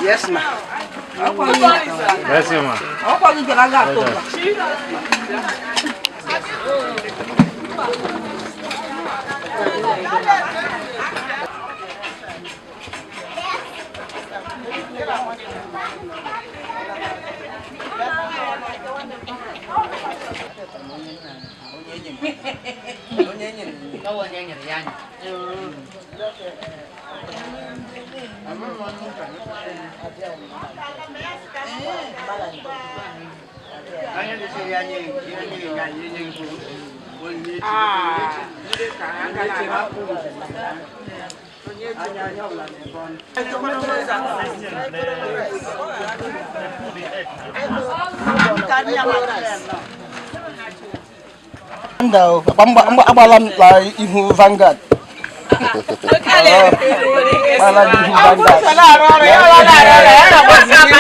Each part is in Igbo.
Yes, ma. Yes, ma. Mba, agbala m la ihu Vanguard. Agbala m ihu Vanguard. Agbaziri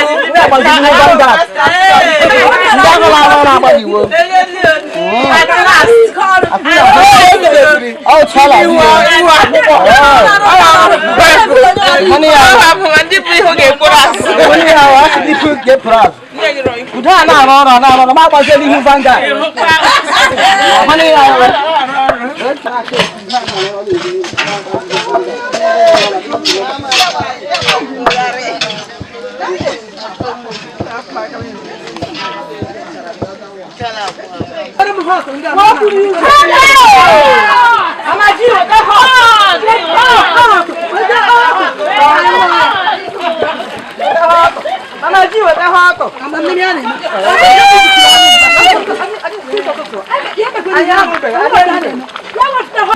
ihu Vanguard. Ndị ahụ na-arụ ọrụ agbaghịwo. Ọ tụọla ihu akwụkwọ. Mmanụ ya Mmanụ ya asị ihu ga-epụrụ azụ. Udo a na-arụ ọrụ a na-arụ ọrụ ma agbaziela ihu Vanguard. Mmanụ ya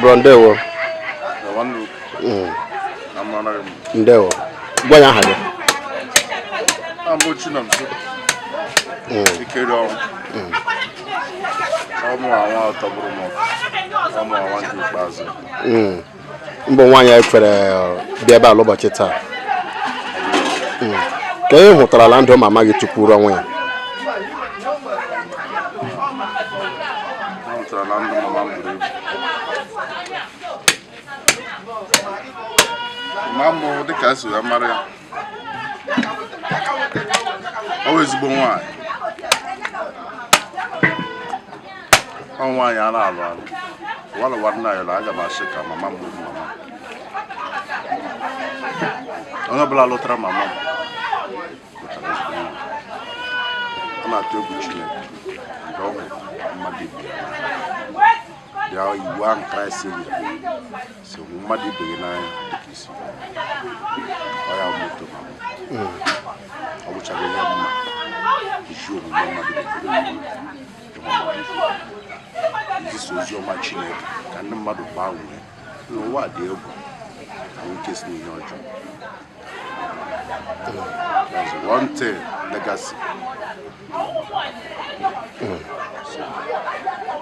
Bro, ndewo. Ndewo. Gwa ya aha gị. Ambụ Chinonso. Ikeri ọnwụ. Ọmụ anwa ọtọgburu m. Ọmụ anwa nke ikpeazụ. Mbụ nwaanyị anyị kwere bịa ebe a n'ụbọchị taa. Ka ị hụtarala ndụ mama gị tupu ruo ọnwụ ya. Ahụtara na ndụ mama m buru ibu. Mama m dịka esi wee mara ya. Ọ bụ ezigbo nwaanyị. Ọ nwaanyị a na-alụ alụ. Walụwa nna ya lụ, aga m asị ka mama m bụ mama m. Onye ọbụla lụtara mama m lụtara ezigbo nwaanyị. Ọ na-atụ egwu Chineke nke ọ hụrụ mmadụ ibe ya n'anya. Bịa iwu ahụ Kraịst nyere si hụ mmadụ ibe gị n'anya dịka isi ọ ya moto mama ọ bụchaghị ihe mma iji omume mmadụ izisa ozi ọma Chineke ka ndị mmadụ gbanwee n'ụwa dị egwu ka nwoke si n'ihe ọjọọ. There's one thing legacy. So, I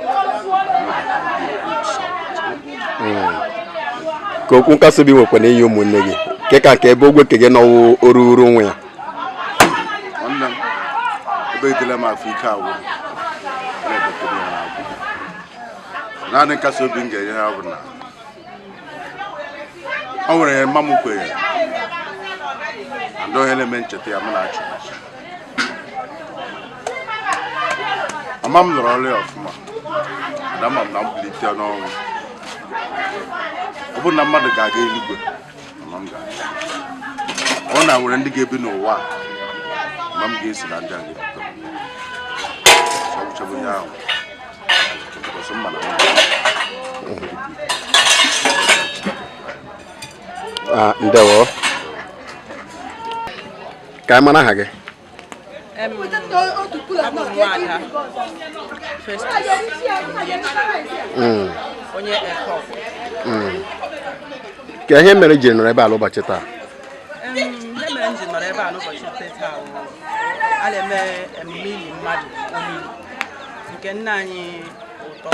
know that I will be a good servant. Ka okwu nkasi obi nwekwa na-enye ụmụnne gị nke ka nke ebe ogwe ke gị nọwụ oruru nwa ya. Nwanne m ebe edela m afọ ike agwụ na-edetere ya n'akwụkwọ. Naanị nkasi obi m ga-enye ha bụ na o nwere ihe mma m kwenyere na ndị onye na-eme ncheta ya m na-achị ọchị. Mama m lụrụ ọrụ ya ọfụma na ama m na mbilite n'ọnwụ ọ bụrụ na mmadụ ga-aga eluigwe mama m ga-aga. Ọ na nwere ndị ga-ebi n'ụwa a, mama m ga-esi na ndị a ga-ebikọ. So ọ bụchabu ihe ahụ because mma na Ah, ndewo. Ka anyị mara aha gị. Abụ m nwaada Festus onye Ekọkwe. Ka ihe mere jiri nọrọ ebe a n'ụbọchị taa. Ihe mere m ji nọrọ ebe a n'ụbọchị taa bụ a na-eme emume ili mmadụ olili nke nna anyị ụtọ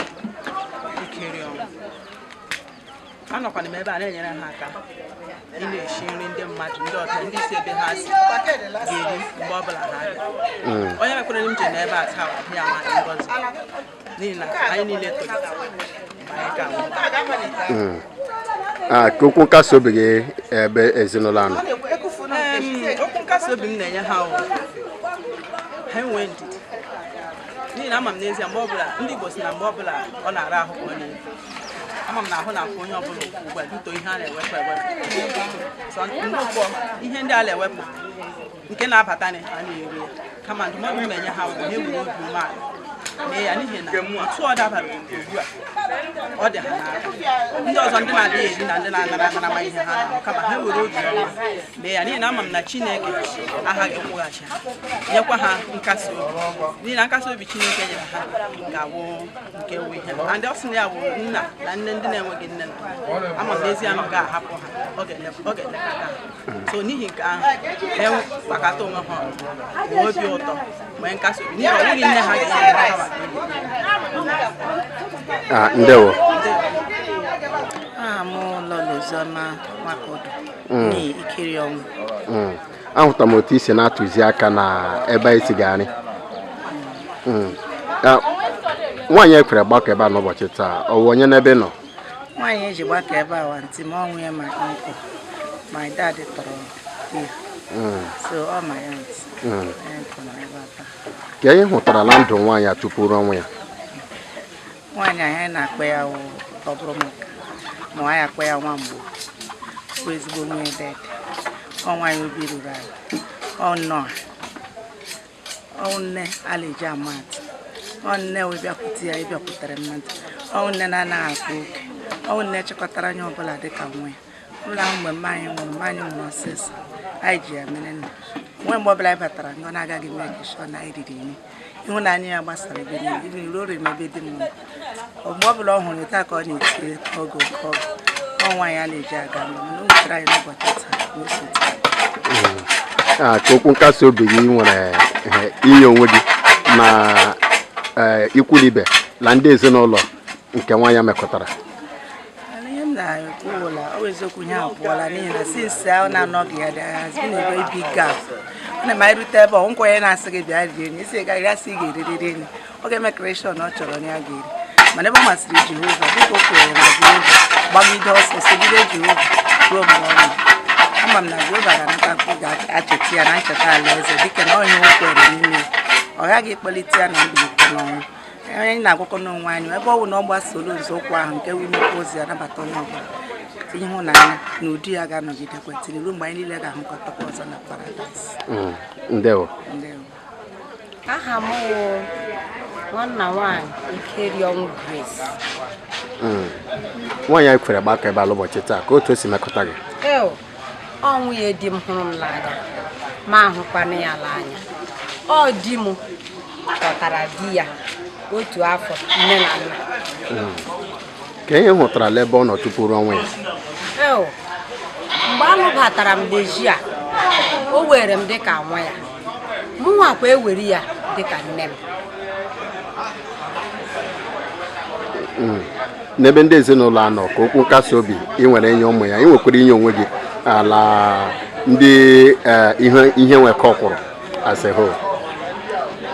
Ikeri ọnwụ. Anọkwana m ebe a na-enyere ha aka ị na-esi nri ndị mmadụ, ndị ọbịa, ndị si ebe ha si ga-eri mgbe ọbụla ha bịa. Onye mekwara m ji n'ebe a taa bụ ya nwaanyị Ngozi, n'ihi na anyị niile tolitere mgbe anyị ka nwụ. Ka okwu nkasi obi gị ebe ezinụlọ a nọ. Okwu nkasi obi m na-enye ha wụ ha enwee ndidi, n'ihi na ama m n'ezie mgbe ọbụla ndị Igbo si na mgbe ọbụla ọ na-ara ahụ ka ọ na-ebu. Ama m na ahụ na-afụ onye ọbụla ugbu a duto ihe a na-ewepụ ewepụ. So mgbe ụfọ ihe ndị a na-ewepụ nke na-abata na a na-eri ya, kama ndụmọdụ m na-enye ha bụ ha ewere obi umeala mee ya, n'ihi na otu ọ dabara ugbu a ọ dị ha n'aka. Ndị ọzọ, ndị na-adịghị eri na ndị na-anara anara ma ihe ha na-ahụ, kama ha were obi ọma mee ya, n'ihi na ama m na Chineke aghaghị ịkwụghachi ha, nyekwa ha nkasi obi, n'ihi na nkasi obi Chineke nyere ha ga-awụ nke wụ ihe and ọ sị na ya wụ nna na nne ndị na-enweghị nne na nna. Ama m n'ezie na ọ ga-ahapụ ha, ọ ga-elekọta ha. So n'ihi nke ahụ, ha gbakọta onwe ha ọnụ, nwee obi ụtọ, nwee nkasi obi, n'ihi na ọ bụghị nne ha ga-enye ha. Ndewo. Aha m Lọlọ Oziọma Nwakodo n'Ikiri Ọnwụ. Ahụtara m otu i si na-atụzi aka na ebe anyị si gagharị. Nwaanyị ekwere gbakọ ebe a n'ụbọchị taa, ọ wụ onye n'ebe ị nọ? Nwaanyị eji gbakọ ebe a wa aunty m, ọnwụ ya, my uncle, my dad tọrọ ya, so ọ my aunt. Anyị nọ ebe a taa. Ka ihe hụtara na ndụ nwaanyị a tupu ruo ọnwụ ya? Nwaanyị anyị na-akpọ ya wụ ọ bụrụ maka ma anyị akpọ ya nwa mgbo, bụ ezigbo nwunye dad. Ọ nwaanyị obi ruru ala, ọ nnọọ ọ nne a na-eji ama atụ, ọ nne wee bịakwute ya ịbịakwutere mmadụ, ọ nne na-anaghị akpa oke, ọ nne chịkọtara onye ọbụla dịka nwa ya ọbụla. Ahụ mgbe mma anyị nwụrụ, mma anyị nwụrụ ọsịsọ, anyị ji ya mere nna nwe. Mgbe ọbụla anyị batara nga, ọ na-agaghị mee sure na anyị riri nri. Ịhụnanya ya gbasara ebe niile, ibi ruo eme ebe dị mma. Mgbe ọbụla ọ hụrụ taa ka ọ na-eti oge oke ọgụ. Ọ nwaanyị a na-eji aga mba, mana o wutere anyị n'ụbọchị taa na o so taa. Ka okwu nkasi obi gị nwere inye onwe gị na ikwu na ibe na ndị ezinụlọ nke nwaanyị mekọtara? Mana ihe m na-ekwu wụla ọ bụ eziokwu, ihe a pụọla, n'ihi na since ahụ na-anọghị ya, there has been a very big gap. Ọ na-eme anyị rute ebe ọ nkwa onye na-asị gị bịa rie nri, isi gaghị asị ị ga-eririri nri, ọ ga-eme creation ọ chọrọ na ya ga-eri. Mana ebe ọ masịrị Jehova, dịka o kwere na Jehova gbagide ọsọ sogide Jehova ruo mgbe ọ nwụrụ, ama m na Jehova ga-anata, ga-acheta ya na ncheta alaeze, dịka na onye o kwere n'ime ọ ghaghị ịkpọlite ya na mbilite n'ọnwụ. Onye anyị na-agwakọ n'onwe anyị, ebe ọ bụ na ọ gbasoro nzọụkwụ ahụ nke wụ imepe ụzọ ya nabata onye ọbụla, ịhụnanya na ụdị ya ga-anọgidekwa tiri ruo mgbe anyị niile ga-ahụkọtakwa ọzọ na paradaịs. Ndewo. Ndewo. Aha m wụ nwanna nwanyị Ikeriọnwụ Grace. Nwaanyị anyị kwere gbakọ ebe a n'ụbọchị taa, ka otu o si mekọta gị? Eo, ọ nwunye di m hụrụ m n'anya, ma ahụkwana ya n'anya. Ọ di m kpọtara di ya otu afọ nne na nna. Ka ihe hụtara ebe ọ nọ tupu ruo ọnwụ ya? Eo, mgbe alụbatara m deji a, o were m dịka nwa ya, mụnwa kwa ewere ya dịka nne m. N'ebe ndị ezinụlọ a nọ, ka okwu nkasi obi ị nwere inye ụmụ ya, ị nwekwara inye onwe gị ala ndị ihe nwekọ kwụrụ as a whole?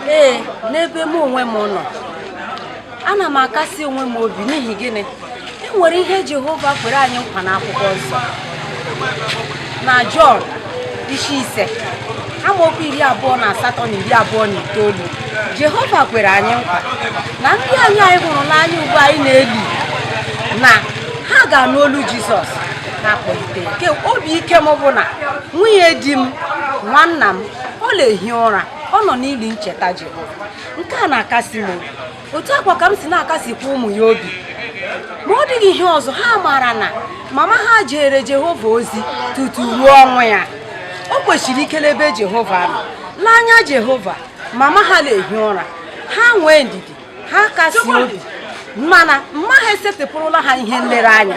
Ee, n'ebe mụ onwe m nọ, ana m akasi onwe m obi. N'ihi gịnị? E nwere ihe Jehova kwere anyị nkwa n'akwụkwọ nsọ na Jọn isi 5 amaokwu 28 na 29. Jehova kwere anyị nkwa na ndị anyị hụrụ n'anya ugbu anyị na-eli, na ha ga-anụ olu Jizọs na-akpọlite ya. Ke obi ike m bụ na nwunye di m, nwanna m, ọ na-ehi ụra, ọ nọ n'ili ncheta Jehova. Nke a na-akasi m obi. Otu akwa ka m si na-akasikwa ụmụ ya obi. Ma ọ dịghị ihe ọzọ, ha maara na mama ha jere Jehova ozi tutu ruo ọnwụ ya. O kwesịrị ikele ebe Jehova nọ. N'anya Jehova, mama ha na-ehi ụra. Ha nwee ndidi, ha kasi obi, mana mma ha esetịpụrụla ha ihe nlereanya.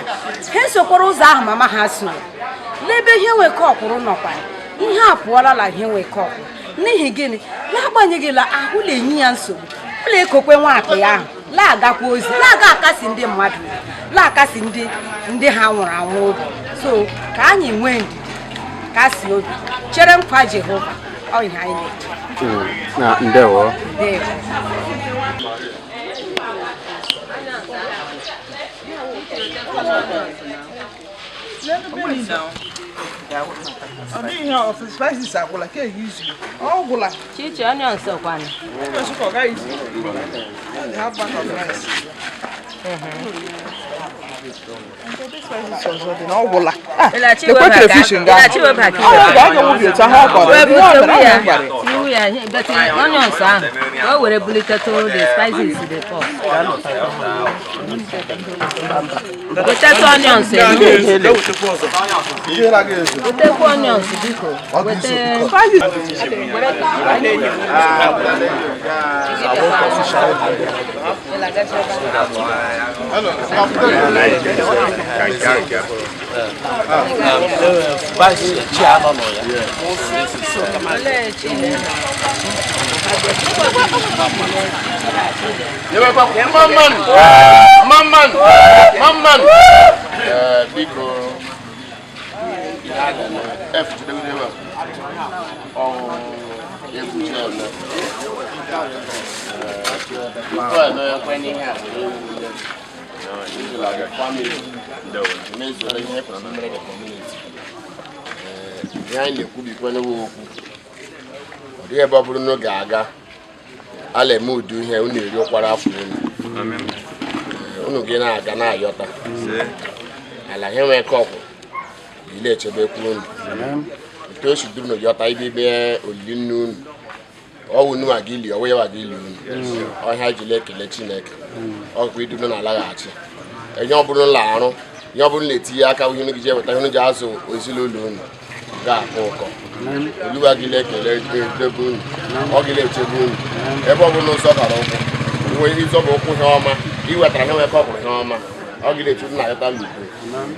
Ha esokwara ụzọ ahụ mama ha soro. N'ebe ihe nwekọ ọkwụrụ nọkwa, ihe apụọla la ihe nwekọ ọkwụrụ. N'ihi gịnị? N'agbanyeghị la ahụ na-enye ya nsogbu, ọ na-ekokwe nwa akpa ya ahụ. La-agakwa ozi, la-aga akasi ndị mmadụ, la-akasi ndị ha nwụrụ anwụ obi. So ka anyị nwee ndidi, kasi obi, chere nkwa Jehova. Ọ ihe anyị na-eche. Na ndewo. Ndewo. Ọ dịghị ihe ọfụ spices agwụla ka ehi izu ọ gwụla. Chichi onions kwanụ. Ọ gaghị izu. Half bag of rice. Spices ọzọ dị na ọ gwụla. Lekwe crayfish nga ahụ. Ọ ga-aga nwubi otu ahụ ọ kọrọ. Ihe ọ mere, ọ gwara ya. Tiwu ya, but onions ahụ ka o were bulitetụ the spices dị pọt. Wetatụ onions elu. Wetakwa onions biko. Weta. Mamman! Mamman! Mamman! Biko, F jidegide ebe a. Ọ egwu ji eme. Before I know ekwe n'ihe a were ewu ndị. Ijila the family. Mezuola ihe kwesịrị mere the community. Ihe anyị na-ekwubikwa n'ewu okwu. Ọ dịghị ebe ọ bụrụ na ọ ga-aga. Ala eme ụdị ihe unu eri ụkwara afọ unu. Unu gị na-aga na-ayọta. Ala ihe nwee kọpụ ile echebekwa unu. Otu o si duru na yọta ibe ibe olili nne unu. Ọwụ unu aga ili, ọwụ ya aga ili unu. Ọhịa ejila ekele Chineke. Ọkwa iduru na alaghachi. Ihe ọ bụrụ na arụ, ihe ọ bụrụ na etinye aka ihe unu gị ji eweta ihe unu ji azụ ezinụlọ unu ga-akọ ụkọ. Oluwa gị na-ekele edebe unu, ọ gị na-echebe unu. Ebe ọ bụla ụzọ bara ụkwụ, nwe ịzọba ụkwụ ihe ọma, iwetara ihe nwekọ ọkwụrụ ihe ọma, ọ gị na-eche unu na-ayọta n'udo.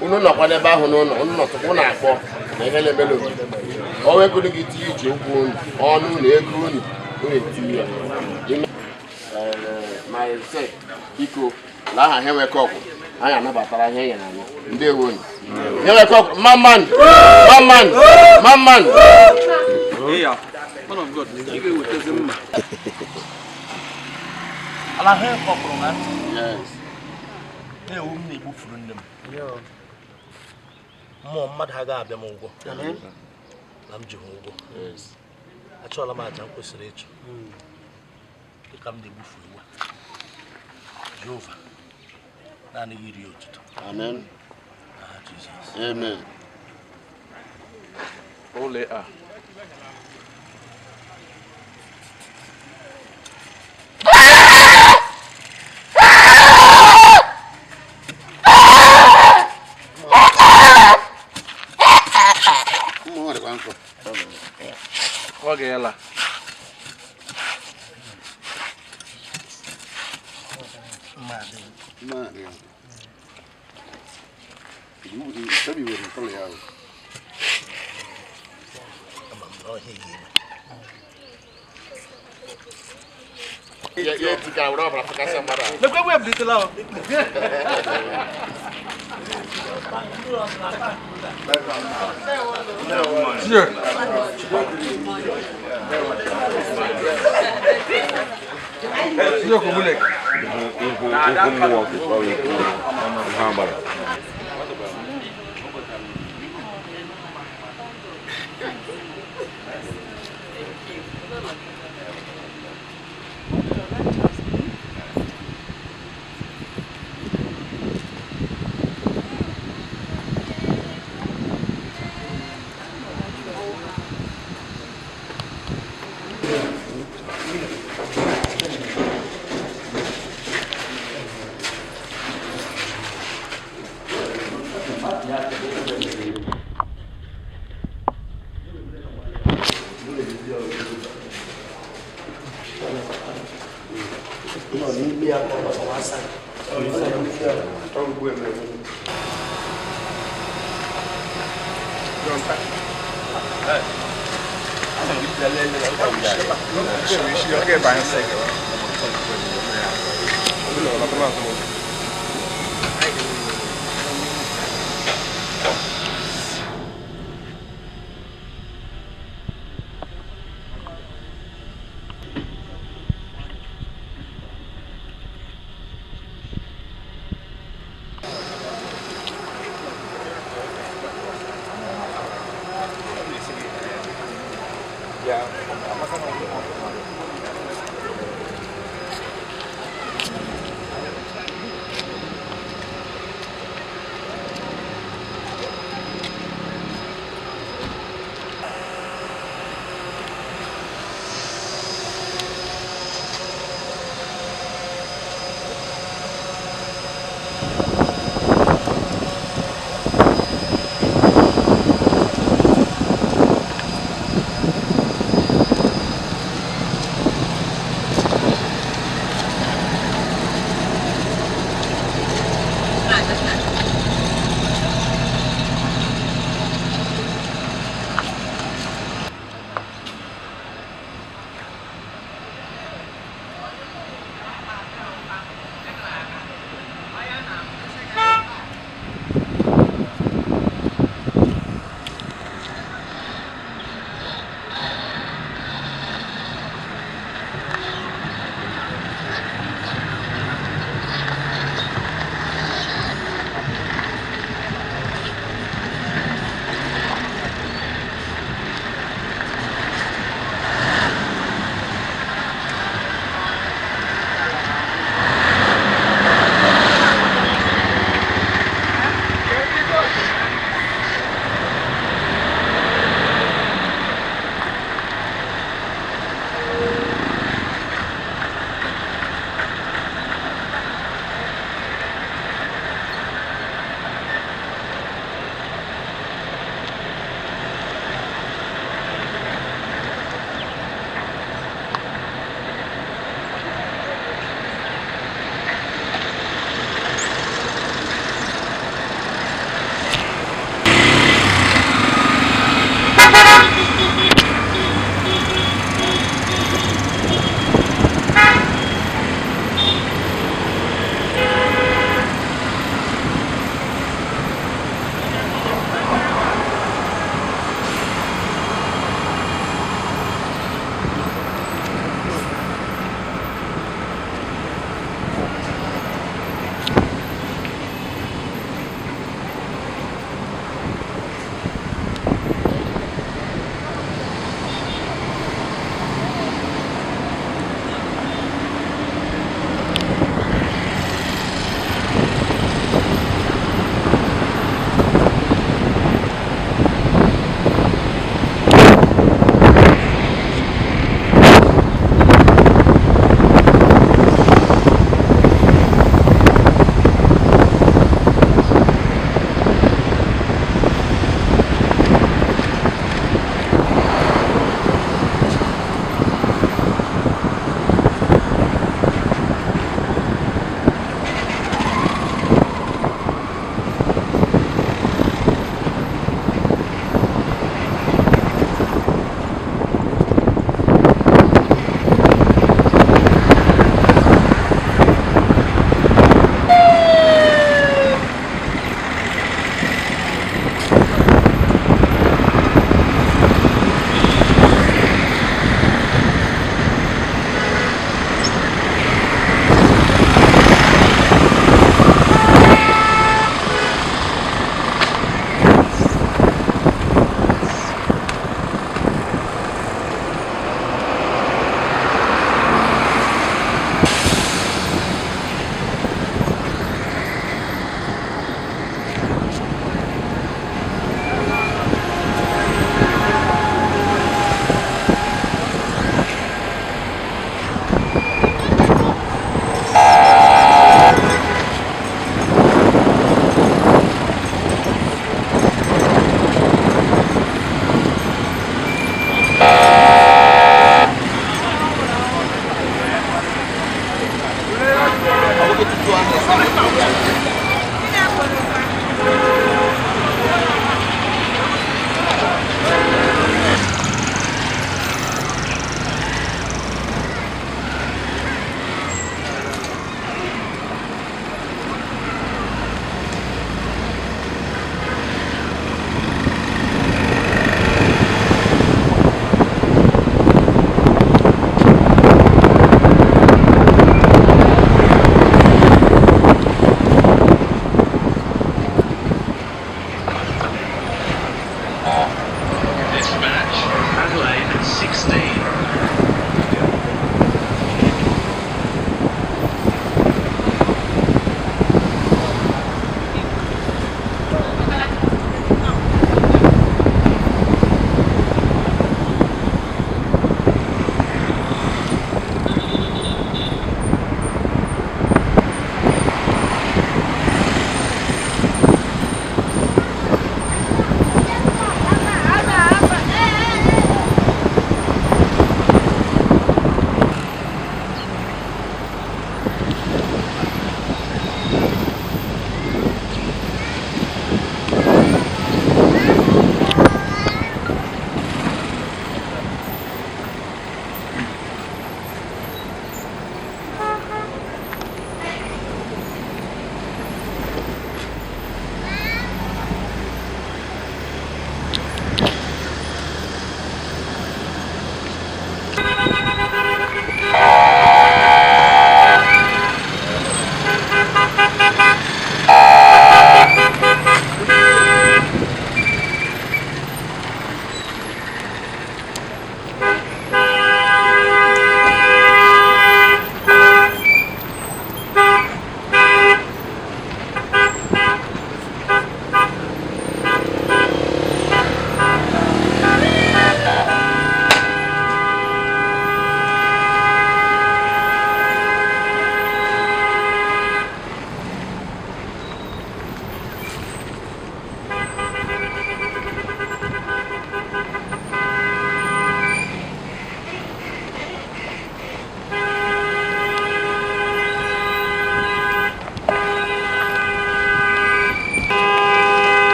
Unu nọkwa n'ebe ahụ n'ụlọ, unu nọtụkwa unu akpọ na ihe na-emela obodo. O nwekunu gị tinye iji ụkwụ unu, ọnụ unu, ego unu, unu etinye ya. Ma ese, biko, na aha ihe nwekọ ọkwụ, anyị anabatara ihe e nyere anyị. Ndewo unu. Ihe nwekọ ọkwụ, mamman! Mamman! Mamman! Ala ha kọpụrụ na ntị. Yes. Na-ewu m na-egbufuru nne m. Mmụọ mmadụ agaghị abịa m ụgwọ. Na m ji ha ụgwọ. Yes. Achọọla m aja m kwesịrị ịchụ. Dịka m na-egbufu ewu a. Jehova, naanị gị rie otuto. Amen. N'aha Jizọs. Amen. Ole a. Ọ ga-ela. Mma adịghị. Ama m na ọhịa ga-eme. Ya etika were ọbara fụkasịa mmadụ ahụ. Lekwe egwu ebilitela o. Ọ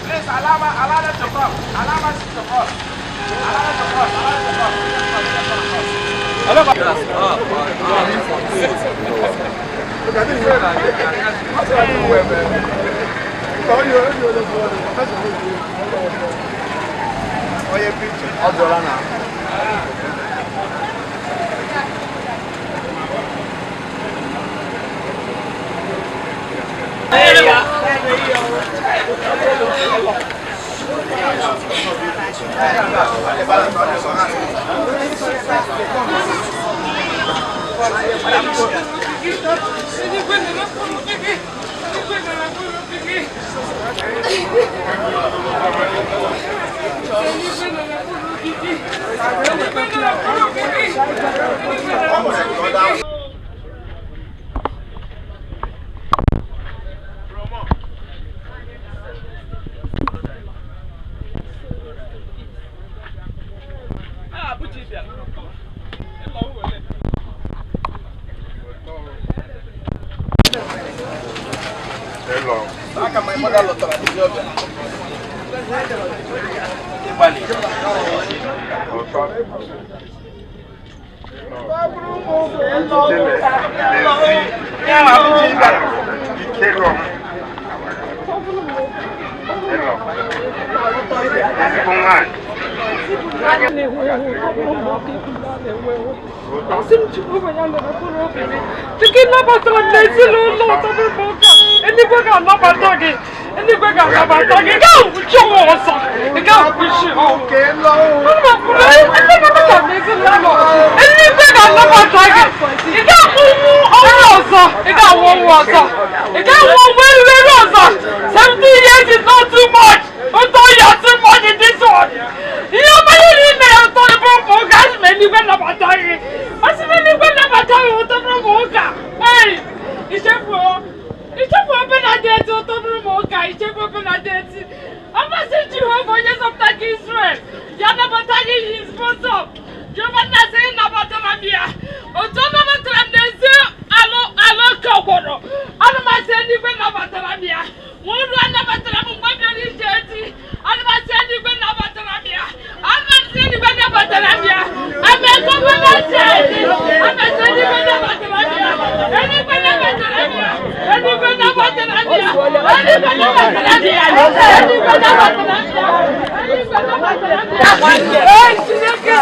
Please allow them to come. Allow us to come. Allow them to come. Allow them to come. Dịka ịnabatara m n'ezinụlọ ụtọbụrụ eluigwe ga-anabata gị, eluigwe ga-anabata gị. Ị gaghị ọnwụ ọzọ, ị gaghị akwụchi ọnwụ. Eluigwe ga-anabata gị, ị gaghị ọnwụ ọzọ, ị gaghị ọnwụ ọzọ, ị gaghị ọnwụ eruru ọzọ. 70 years is not too much. Ụtọ ya too much in this one. Ihe ọma niile i mere ụtọ ebe ụmụ ụka, asị m eluigwe nabata gị. Asị m eluigwe nabata gị ụtọ bụrụ ụmụ ụka. Ei, ichefuo. Ichefuo obe na-adị eti ụtọ bụrụ ụmụ ụka, ichefuo obe na-adị eti. Amasị Jehova onye zọpụta gị Israel, ya nabata gị his bosom. Jehova nna sị gị nabatara m ya. Otu ọ nabatara m n'ezi alụ alụ oke ọkwọrọ. Ana m asị eluigwe nabatara m ya. Nwa anabatara m mgbe m bịara ije eti. Ana m asị eluigwe nabatara m ya. Ana m asị eluigwe nabatara m ya. Ama gọvanọ eti. Ana m asị eluigwe nabatara m ya. Eluigwe nabatara m ya. Eluigwe nabatara m ya. Eluigwe nabatara m ya. Eluigwe nabatara m ya. Eluigwe nabatara m ya. Ee, Chineke,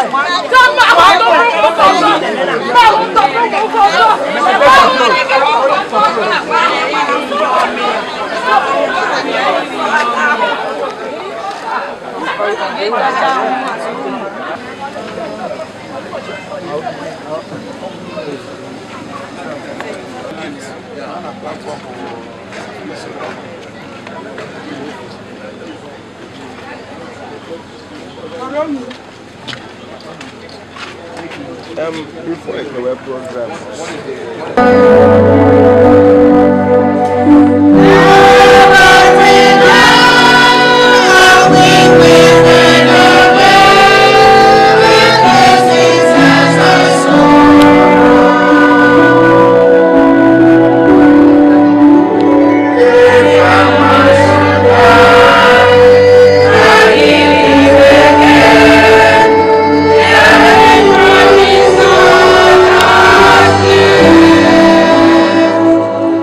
kama ahụ tọrọ m ụtọ ọzọ. Mma ahụ tọrọ m ụtọ ọzọ. Mma ahụ tọrọ m ụtọ ọzọ. Before the web program, what is the Thank you.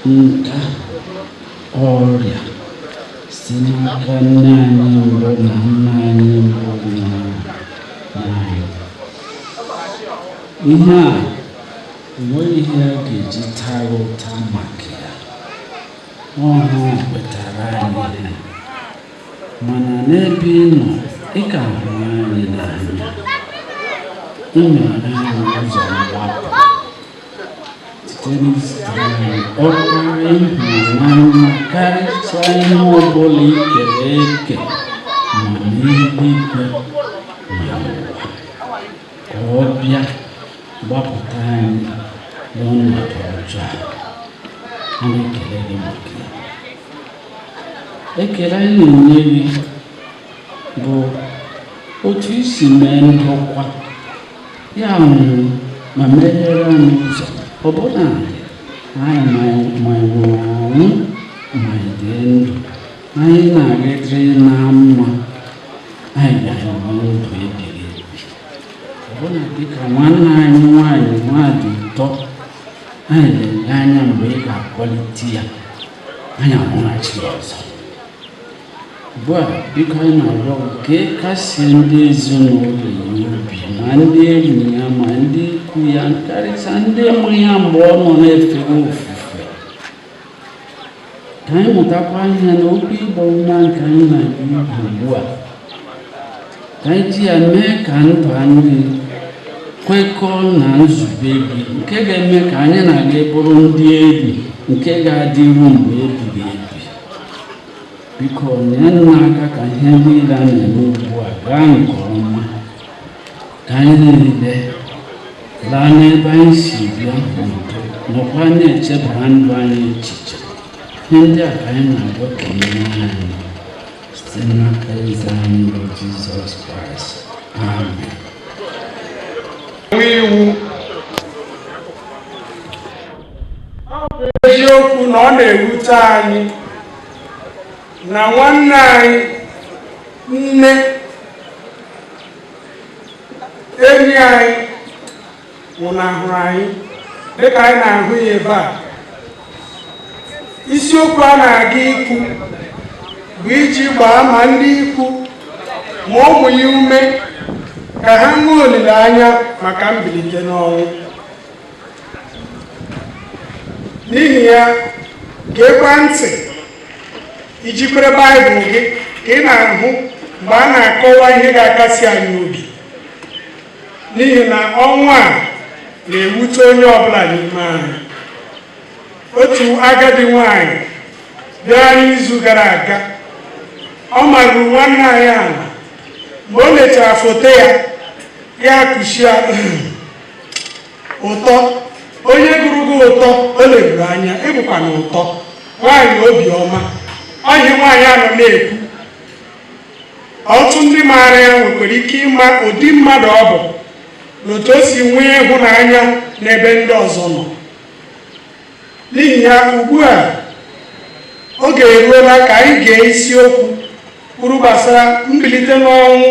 Nka ọrịa si n'aka nne anyị mbụ na nna anyị mbụ nwụrụ anyị. Ihe a enweghị ihe a ga-eji taa ya ụta maka ya. Ọ ha wetara anyị ha, mana n'ebe ị nọ, ị ka hụrụ anyị n'anya. Ị mere anyị ụzọ mgbapụ site n'izitere anyị ọkpara ị hụrụ n'anya karịchaa ihe ọbụla i kere eke, ma n'eluigwe ma n'ụwa, ka ọ bịa gbapụta anyị n'ọnọdụ ọjọọ a. A na-ekele gị maka ya. Ekele anyị na-enye gị bụ otu i si mee ndokwa ya nwụrụ ma meghere anyị ụzọ, ọbụna anyị ma nwụrụ anwụ ma dị ndụ, anyị na-agịdịrị na mma, anyị ga-enwe ndụ ebighị ebi, ọbụna dịka nwanne anyị nwaanyị nwadị ụtọ. Anyị na-ele anya mgbe ị ga-akpọlite ya, anyị ahụghachi ya ọzọ. Ugbu a, biko, anyị na-arịọ gị ka ị kasie ndị ezinụlọ ya obi, ma ndị enyi ya, ma ndị ikwu ya, karịsịa ndị mụrụ ya mgbe ọ nọ na-efe gị ofufe. Ka anyị mụtakwa ihe na okwu ịgba ume nke anyị na-aga ikwu ugbu a, ka anyị ji ya mee ka ndụ anyị kwekọọ na nzube gị, nke ga-eme ka anyị na gị bụrụ ndị enyi nke ga-adịru mgbe ebighị ebi. Biko, nye nna aka ka ihe niile a na-eme ugbu a gaa nke ọma, ka anyị niile laa n'ebe anyị si bịa n'udo, nọkwa na-echebara ndụ anyị echiche. Ihe ndị a ka anyị na-arịọ ka ị nye anyị site n'aka eze anyị bụ Jizọs Kraịst. Amen. Iwu eziokwu na ọ na-ewute anyị na nwanne anyị, nne enyi anyị, nwụnahụrụ anyị dịka anyị na-ahụ ya ebe a. Isiokwu a na-aga ikwu bụ iji gbaa ma ndị ikwu ma ụmụ ya ume ka ha nwee olileanya maka mbilite n'ọnwụ. N'ihi ya, geekwa ntị, ijikwere Baịbụl gị ka ị na-ahụ mgbe a na-akọwa ihe ga-akasi anyị obi, n'ihi na ọnwụ a na-ewute onye ọbụla n'ime anyị. Otu agadi nwanyị bịara n'izu gara aga, ọ maruru nwanne anyị ala. Mgbe o lechara foto ya, ya kụchie ụtọ. Onye gụrụ gị ụtọ, o leruru anya ịbụkwa na ụtọ nwaanyị obiọma. Ọhịa nwaanyị anọ na-ekwu, ọtụtụ ndị maara ya nwekwara ike ịma ụdị mmadụ ọ bụ na otu o si nwee ịhụnanya n'ebe ndị ọzọ nọ. N'ihi ya, ugbu a oge eruola ka anyị gee isiokwu kwuru gbasara mbilite n'ọnwụ,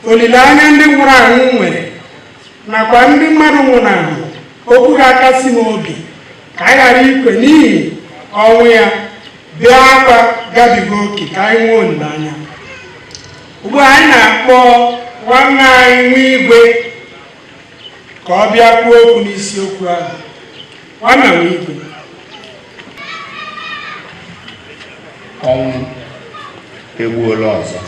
olileanya ndị nwụrụ anwụ nwere, nakwa ndị mmadụ nwụnahụrụ, okwu ga-akasi m obi ka anyị ghara ikwe n'ihi ọnwụ ya bee akwa gabiga oke, ka anyị nwee olileanya. Ugbu a, anyị na-akpọ nwanne anyị nwa igwe ka ọ bịa kwuo okwu n'isiokwu ahụ. Nwanna nwa igwe. Ọnwụ egbuola ọzọ.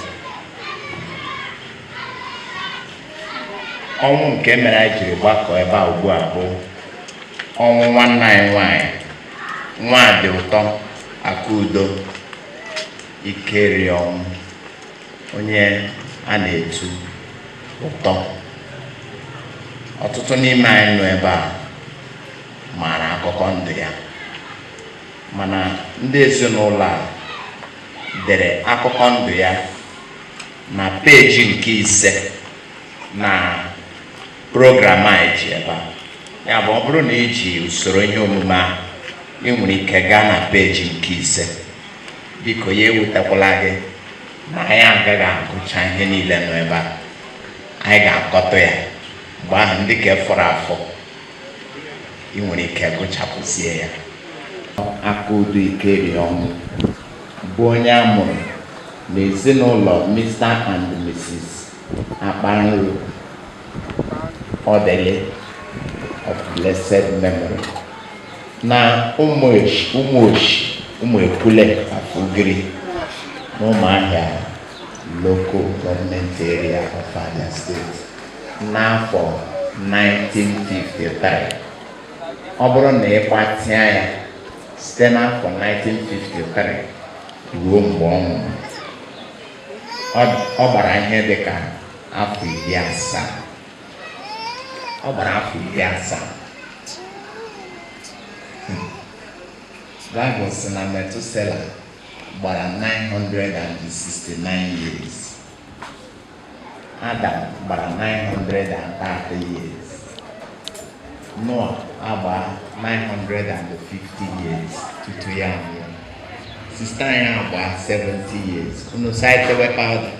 Ọnwụ nke mere anyị jiri gbakọ ebe a ugbu a bụ ọnwụ nwanne anyị nwanyị, nwadị ụtọ Akudo Ikeri ọnwụ, onye a na-etu ụtọ. Ọtụtụ n'ime anyị nọ ebe a maara akụkọ ndụ ya, mana ndị ezinụlọ a dere akụkọ ndụ ya na peji nke 5 na program anyị ji ebe a. Ya bụ, ọ bụrụ na iji usoro ihe omume a, ị nwere ike gaa na peji nke 5. Biko, ya ewutakwala gị na anyị agaghị agụcha ihe niile nọ ebe a. Anyị ga-akọtọ ya mgbe ahụ. Ndị ka fọrọ afọ, ị nwere ike gụchapụzie ya. Akudo Ikerionwu bụ onye a mụrụ n'ezinụlọ Mr. and Mrs. Akpanru Odele of blessed memory na Ụmụochi Ụmụekwule Afugiri na Ụmụahịa Local Government Area of Abia State n'afọ 1953. Ọ bụrụ na ị gbatịa ya site n'afọ 1953 ruo mgbe ọ nwụrụ, ọ gbara ihe dịka afọ 70. Ọ gbara afọ 70. Bible sị na Methuselah gbara 969 years. Adam gbara 930 years. Noah agba 950 years tutu ya nwụọ. Sista anyị agba 70 years. Unu sa etewe powder?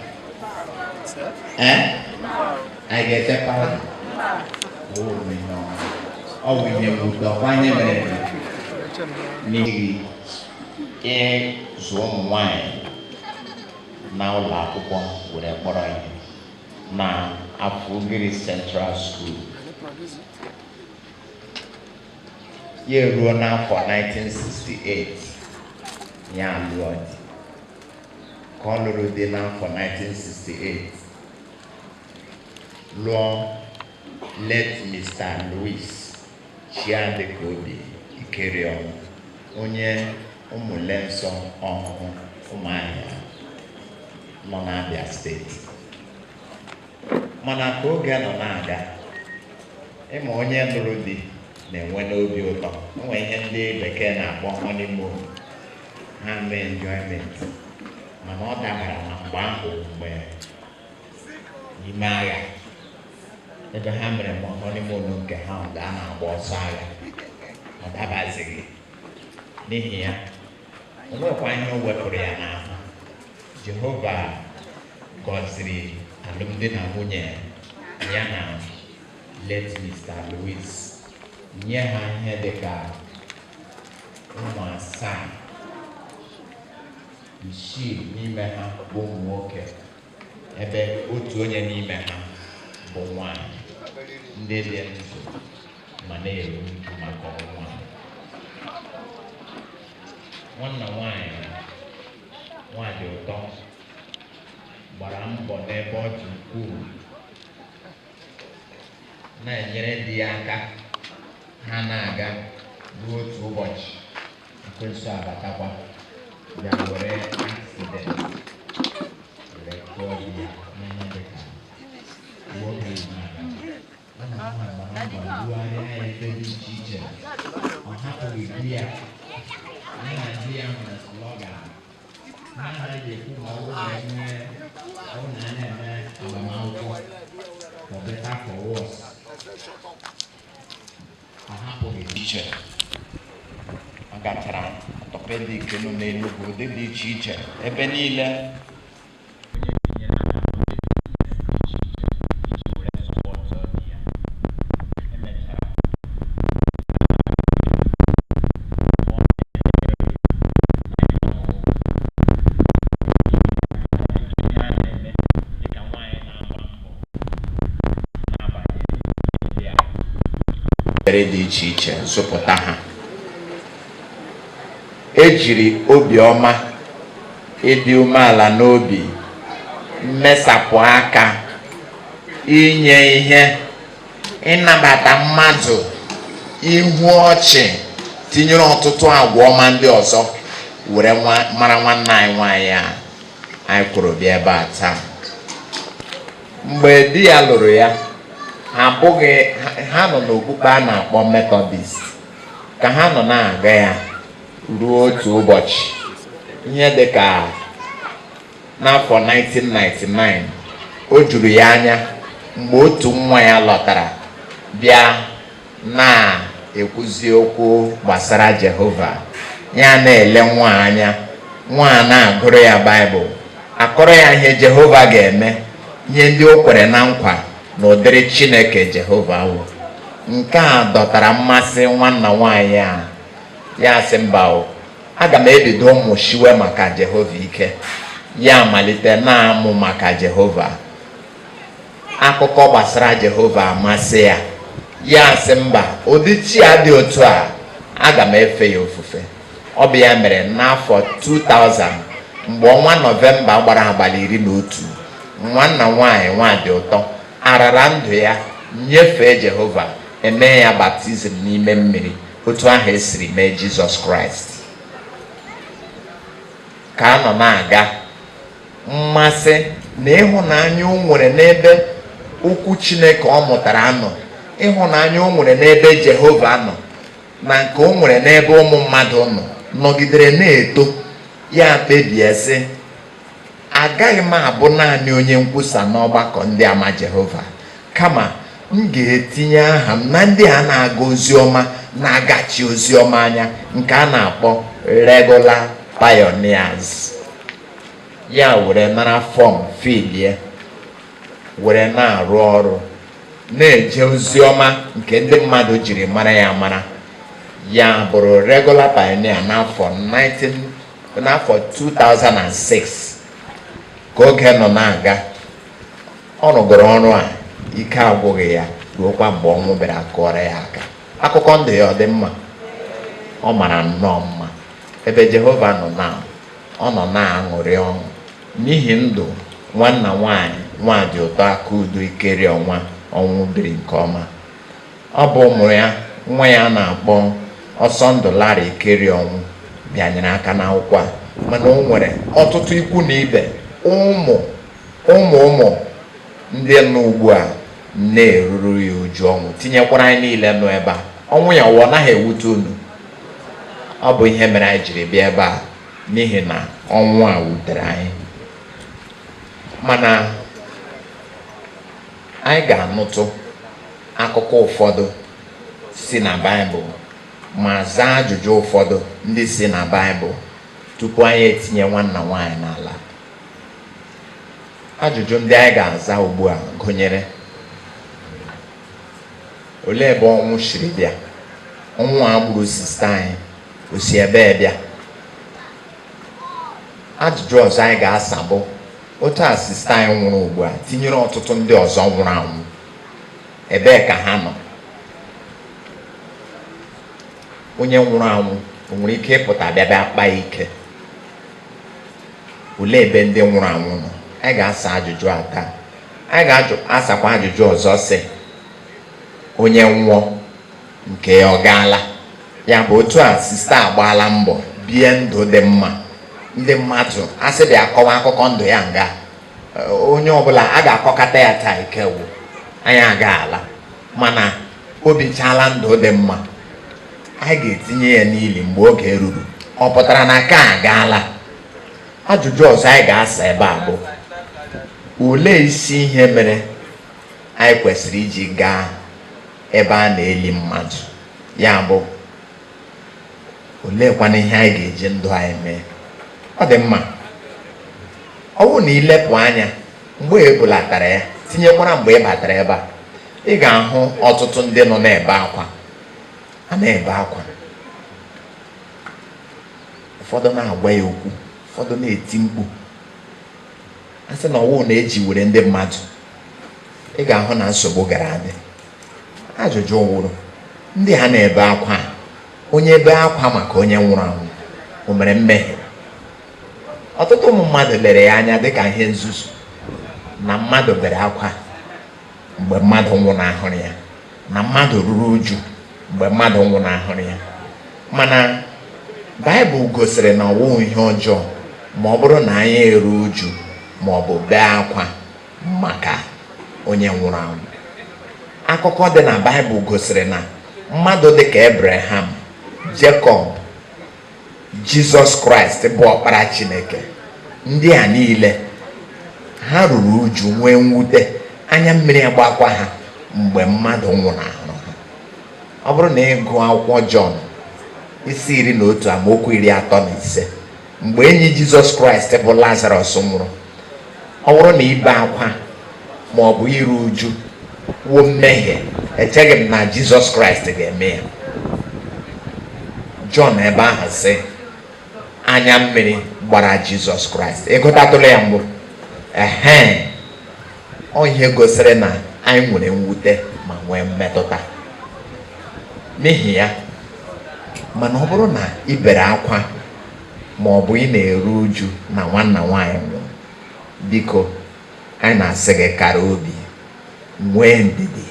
Eh? Anyị ga-ete powder? Ọ bụ ihe mwute, ọkwa ihe mere n'ihi ịzụ ụmụ nwanyị na ụlọ akwụkwọ were kpọrọ ihe na Afugiri Central School. Ya eruo n'afọ 1968, ya alụọ di. Ka ọ lụrụ di n'afọ 1968, lụọ late Mr. Louis Chiadikobi Ikerionwu, onye Ụmụlensọ Ọhụhụ Ụmụahịa nọ n'Abia Steeti. Mana ka oge nọ na-aga, ịma onye lụrụ di na-enwe n'obi ụtọ. O nwere ihe ndị bekee na-akpọ honeymoon, ha mee enjoyment. Mana ọ dabara na mgbe ahụ, mgbe n'ime agha, ebe ha mere honeymoon nke ha, mgbe a na-agba ọsọ agha, ọ dabazighị. N'ihi ya, o nwekwa ihe o wepụrụ ya n'ahụ. Jehova gọziri alụmdi na nwunye ya na late Mr. Louis, nye ha ihe dịka ụmụ asaa, isii n'ime ha bụ ụmụ nwoke, ebe otu onye n'ime ha bụ nwanyị, ndị dị ndụ ma na-eru uju maka ọnwụ ha. Nwanna nwanyị Nwadiụtọ gbara mbọ n'ebe ọ dị ukwuu, na-enyere di ya aka. Ha na-aga ruo otu ụbọchị, ekwensu abatakwa, bịa were accident were kụọ di ya n'ihe dịka oge na-aga. Ọ na nwa gbara mbọ bugharịa ya ebe dị iche iche. Ọ hapụghị di ya. Ya na di ya nwere slogan ha anaghị ekwu ma ọ bụrụ na enwee, ọ bụrụ na a na-eme agbamakwụkwọ, for better, for worse. Ọ hapụghị iche. Ọ gachara orthopedic nọ n'Enugu, ụdị dị iche iche, ebe niile. Onye tinyere aka n'ụdị dị iche iche iji were support di ya. Emechara ihe a na-eme dịka nwaanyị na-agba mbọ n'agbanyeghị ndị a ebere dị iche iche zụpụta ha. Ejiri obiọma, ịdị umeala n'obi, mmesapụ aka, inye ihe, ịnabata mmadụ, ihu ọchị, tinyere ọtụtụ agwa ọma ndị ọzọ were mara nwanne anyị nwaanyị a anyị kwuru bịa ebe a taa. Mgbe di ya lụrụ ya, ha abụghị ha nọ n'okpukpe a na-akpọ Methodist. Ka ha nọ na-aga ya ruo otu ụbọchị, ihe dịka n'afọ 1999, o juru ya anya mgbe otu nwa ya lọtara bịa na-ekwuzi okwu gbasara Jehova. Ya na-ele nwa anya, nwa a na-agụrụ ya Baịbụl, akọrọ ya ihe Jehova ga-eme, ihe ndị o kwere na nkwa na ụdịrị Chineke Jehova wụ. Nke a dọtara mmasị nwanna nwaanyị a. Ya sị mba o. Aga m ebido mụshiwe maka Jehova ike. Ya malite na-amụ maka Jehova. Akụkọ gbasara Jehova amasị ya. Ya sị, mba, ụdị chi a dị otu a, aga m efe ya ofufe. Ọ bụ ya mere n'afọ 2000, mgbe ọnwa Nọvemba gbara abalị 11, nwanna nwaanyị Nwadịụtọ arara ndụ ya nyefee Jehova, emee ya baptizim n'ime mmiri, otu ahụ esiri mee Jizọs Kraịst. Ka a nọ na-aga, mmasị na ịhụnanya o nwere n'ebe okwu Chineke ọ mụtara nọ, ịhụnanya o nwere n'ebe Jehova nọ, na nke o nwere n'ebe ụmụ mmadụ nọ, nọgidere na-eto. Ya kpebie sị, agaghị m abụ naanị onye nkwusa n'ọgbakọ ndị ama Jehova, kama m ga-etinye aha m na ndị a na-aga ozi ọma, na-agachi ozi ọma anya, nke a na-akpọ regular pioneers. Ya were nara form, filie, were na-arụ ọrụ, na-eje ozi ọma nke ndị mmadụ jiri mara ya mara. Ya bụrụ regular pioneer n'afọ 19 n'afọ 2006. Ka oge nọ na-aga, ọ rụgoro ọrụ a, ike agwụghị ya, ruokwa mgbe ọnwụ bịara kụọrọ ya aka. Akụkọ ndụ ya ọ dị mma? Ọ mara nnọọ mma. Ebe Jehova nọ na ọ nọ na-aṅụrị ọṅụ n'ihi ndụ nwanna nwanyị Nwadịụtọ Akudo Ikeri ọnwa ọnwụ biri nke ọma. Ọ bụ ụmụ ya, nwa ya na-akpọ Ọsọndụ Larry Ikeri ọnwụ, bịanyere aka n'akwụkwọ a, mana o nwere ọtụtụ ikwu na ibe, ụmụ ụmụ ụmụ ndị nọ ugbu a na-eruru ya uju ọnwụ, tinyekwara anyị niile nọ ebe a. Ọnwụ ya ụwa ọ naghị ewute unu? Ọ bụ ihe mere anyị jiri bịa ebe a, n'ihi na ọnwụ a wutere anyị. Mana anyị ga-anụtụ akụkọ ụfọdụ si na Baịbụl ma zaa ajụjụ ụfọdụ ndị si na Baịbụl tupu anyị etinye nwanna nwaanyị n'ala. Ajụjụ ndị anyị ga-aza ugbu a gụnyere: olee ebe ọnwụ siri bịa? Ọnwụ a gburu sista anyị, o si ebee bịa? Ajụjụ ọzọ anyị ga-asa bụ, otu a sista anyị nwụrụ ugbu a, tinyere ọtụtụ ndị ọzọ nwụrụ anwụ, ebee ka ha nọ? Onye nwụrụ anwụ o nwere ike ịpụta bịa bịa kpaa ike? Olee ebe ndị nwụrụ anwụ nọ? Anyị ga-asa ajụjụ a taa. Anyị ga-asakwa ajụjụ ọzọ sị, onye nwụọ, nke ya ọ gaala? Ya bụ, otu a sista agbaala mbọ bie ndụ dị mma, ndị mmadụ asị bịa akọwa akụkọ ndụ ya nga onye ọbụla a ga-akọkata ya taa, ike wụ anyị aga ala, mana o bichaala ndụ dị mma, anyị ga-etinye ya n'ili mgbe oge ruru, ọ pụtara na ka agaala? Ajụjụ ọzọ anyị ga-asa ebe a bụ, olee isi ihe mere anyị kwesịrị iji gaa ebe a na-eli mmadụ? Ya bụ, oleekwana ihe anyị ga-eji ndụ anyị mee? Ọ dị mma. Ọ bụrụ na ilepụ anya mgbe e bulatara ya, tinyekwara mgbe ị batara ebe a, ị ga-ahụ ọtụtụ ndị nọ na-ebe akwa. A na-ebe akwa, ụfọdụ na-agwa ya okwu, ụfọdụ na-eti mkpu. A sị na ọwụ na-eji were ndị mmadụ, ị ga-ahụ na nsogbu gara adị. Ajụjụ wụrụ, ndị a na-ebe akwa a, onye ebe akwa maka onye nwụrụ anwụ, o mere mmehie? Ọtụtụ ụmụ mmadụ lere ya anya dịka ihe nzuzu na mmadụ bere akwa mgbe mmadụ nwụnahụrụ ya, na mmadụ ruru uju mgbe mmadụ nwụnahụrụ ya. Mana Baịbụl gosiri na ọwụghị ihe ọjọọ ma ọ bụrụ na anyị eru uju ma ọ bụ bee akwa maka onye nwụrụ anwụ. Akụkọ dị na Baịbụl gosiri na mmadụ dịka Abraham, Jacob, Jizọs Kraịst bụ ọkpara Chineke, ndị a niile ha ruru uju, nwee mwute, anya mmiri agbakwa ha mgbe mmadụ nwụnahụrụ ha. Ọ bụrụ na ị gụọ akwụkwọ Jọn isi 11 amaokwu 35, mgbe enyi Jizọs Kraịst bụ Lazarọs nwụrụ, ọ bụrụ na ibe akwa ma ọ bụ iru uju wuo mmehie, echeghị m na Jizọs Kraịst ga-eme ya. Jọn ebe ahụ sị Anya mmiri gbara Jizọs Kraịst. Ị gụtatụla ya mbụ? Ehe, ọ ihe gosiri na anyị nwere mwute ma nwee mmetụta n'ihi ya. Mana ọ bụrụ na ị bere akwa ma ọ bụ ị na-eru uju na nwanna nwaanyị nwụrụ, biko, anyị na-asị gị kara obi, nwee ndidi,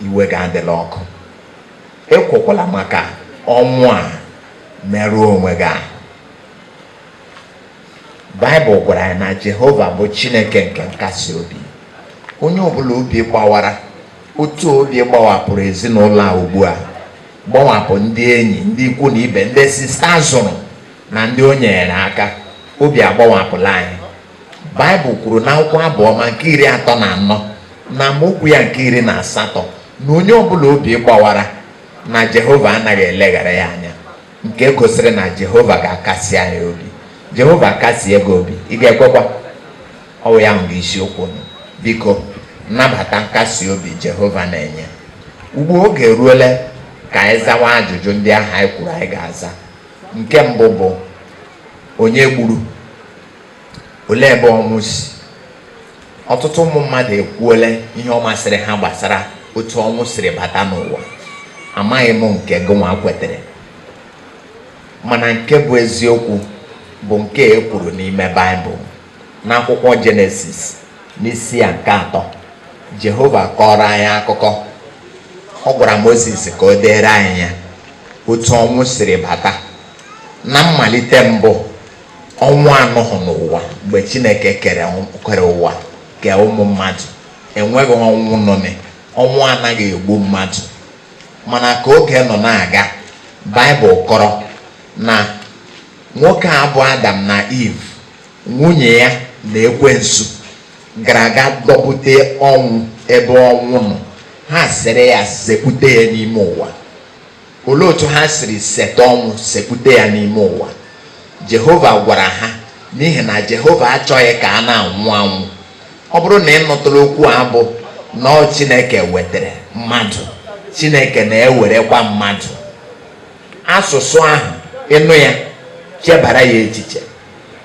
iwe gị adịla ọkụ. Ekwekwala maka ọnwụ a merụọ onwe gị ahụ. Baịbụl gwara anyị na Jehova bụ Chineke nke nkasi obi. Onye ọbụla obi gbawara, otu obi gbawapụrụ ezinụlọ a ugbu a, gbawapụ ndị enyi, ndị ikwu na ibe, ndị sista zụrụ na ndị o nyere aka, obi agbawapụla anyị. Baịbụl kwuru n'akwụkwọ Abụọma nke 34 na amaokwu ya nke 18 na onye ọbụla obi gbawara, na Jehova anaghị eleghara ya anya, nke gosiri na Jehova ga-akasi anyị obi. Jehova kasie gị obi, ị ga-ekwekwa? Ọ bụ ya bụ isiokwu nụ. Biko, nabata nkasi obi Jehova na-enye. Ugbu oge eruola ka anyị zawa ajụjụ ndị ahụ anyị kwuru anyị ga-aza. Nke mbụ bụ, onye gburu? Olee ebe ọnwụ si? Ọtụtụ ụmụ mmadụ ekwuola ihe ọ masịrị ha gbasara otu ọnwụ siri bata n'ụwa. Amaghị m nke gịnwa kwetere, mana nke bụ eziokwu bụ nke e kwuru n'ime Baịbụl. N'akwụkwọ Jenesis n'isi ya nke 3, Jehova kọrọ anyị akụkọ. Ọ gwara Mozis ka o deere anyị ya, otu ọnwụ siri bata. Na mmalite mbụ, ọnwụ anọghị n'ụwa. Mgbe Chineke kere ụwa, kee ụmụ mmadụ, enweghị ọnwụ nọnị. Ọnwụ anaghị egbu mmadụ. Mana ka oge nọ na-aga, Baịbụl kọrọ na nwoke a bụ Adam na Eve, nwunye ya, na ekwensu gara aga dọbute ọnwụ ebe ọnwụ nọ. Ha sịrị ya sekpute ya n'ime ụwa. Olee otu ha siri seta ọnwụ, sekpute ya n'ime ụwa? Jehova gwara ha, n'ihi na Jehova achọghị ka a na-anwụ anwụ. Ọ bụrụ na ị nụtụrụ okwu a bụ na ọ Chineke wetara mmadụ, Chineke na-ewerekwa mmadụ, asụsụ ahụ, ịnụ ya, chebara ya echiche.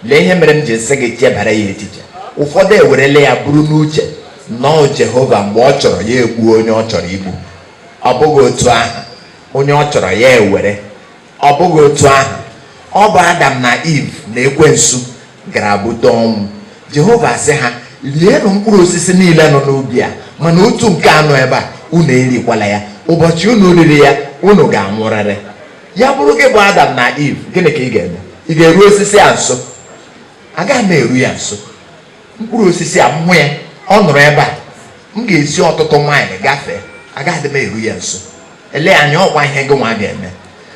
Lee ihe mere m ji sị gị chebara ya echiche. Ụfọdụ ewerela ya buru n'uche na ọ Jehova, mgbe ọ chọrọ, ya egbuo onye ọ chọrọ igbu. Ọ bụghị otu ahụ. Onye ọ chọrọ, ya ewere, ọ bụghị otu ahụ. Ọ bụ Adam na Eve na ekwensu gara bute ọnwụ. Jehova sị ha, "Rienụ mkpụrụ osisi niile nọ n'ubi a, mana otu nke anọ ebe a, unu erikwala ya. Ụbọchị unu riri ya, unu ga-anwụrịrị." Ya bụrụ gị bụ Adam na Eve, gịnị ka ị ga-eme? Ị ga-eru osisi a nso? Agaghị m eru ya nso. Mkpụrụ osisi a, m hụ ya, ọ nọrọ ebe a, m ga-esi ọtụtụ maịlị gafee. Agaghị m eru ya nso. Ele anya, ọkwa ihe gị nwa ga-eme.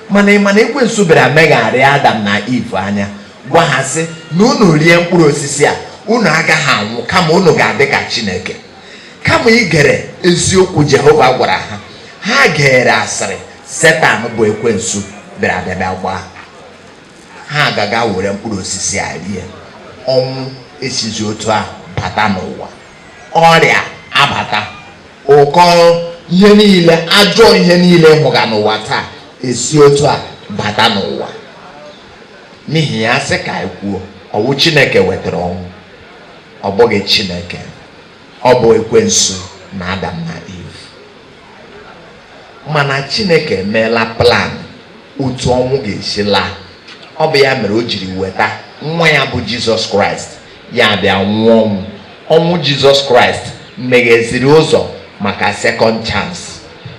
Mana ị mana ekwensu bịara megharịa Adam na Eve anya, gwa ha sị na unu rie mkpụrụ osisi a, unu agaghị anwụ, kama unu ga-adị ka Chineke. Kama igere eziokwu Jehova gwara ha, ha gere asịrị Setan bụ ekwensu bịara bịa bịa gbaa ha. Agaga were mkpụrụ osisi a rie. Ọnwụ esizi otu a bata n'ụwa, ọrịa abata, ụkọ, ihe niile, ajọ ihe niile hụga n'ụwa taa esi otu a bata n'ụwa. N'ihi ya, sị ka anyị kwuo, ọwụ Chineke wetara ọnwụ? Ọ bụghị Chineke. Ọ bụ ekwensu na Adam na Eve. Mana Chineke emeela plan otu ọnwụ ga-esi laa. Ọ bụ ya mere o jiri weta nwa ya bụ Jizọs Kraịst, ya bịa nwụọ ọnwụ. Ọnwụ Jizọs Kraịst megheziri ụzọ maka second chance.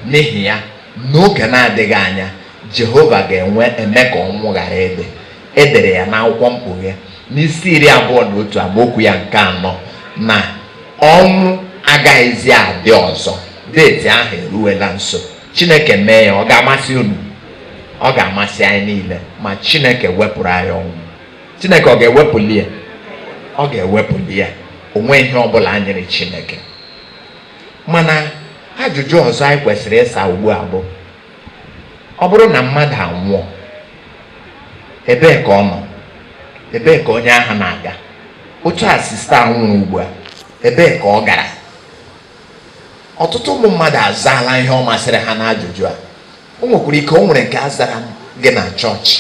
N'ihi ya, n'oge na-adịghị anya, Jehova ga-enwe eme ka ọnwụ ghara ịdị. Edere ya n'akwụkwọ Mkpughe n'isi 21, amaokwu ya nke 4, na ọnwụ agaghịzi adị ọzọ. Date ahụ eruwela nso. Chineke mee ya, ọ ga-amasị unu? Ọ ga-amasị anyị niile ma Chineke wepụrụ anyị ọnwụ. Chineke ọ ga-ewepụli ya? Ọ ga-ewepụli ya. Onwe ihe ọbụla nyere Chineke. Mana ajụjụ ọzọ anyị kwesịrị ịsa ugbu a bụ, ọ bụrụ na mmadụ anwụọ, ebee ka ọ nọ? Ebee ka onye ahụ na-aga? Otu a sista nwụrụ ugbu a, ebee ka ọ gara? Ọtụtụ ụmụ mmadụ azaala ihe ọ masịrị ha n'ajụjụ a. O nwekwara ike o nwere nke a zara gị na chọọchị.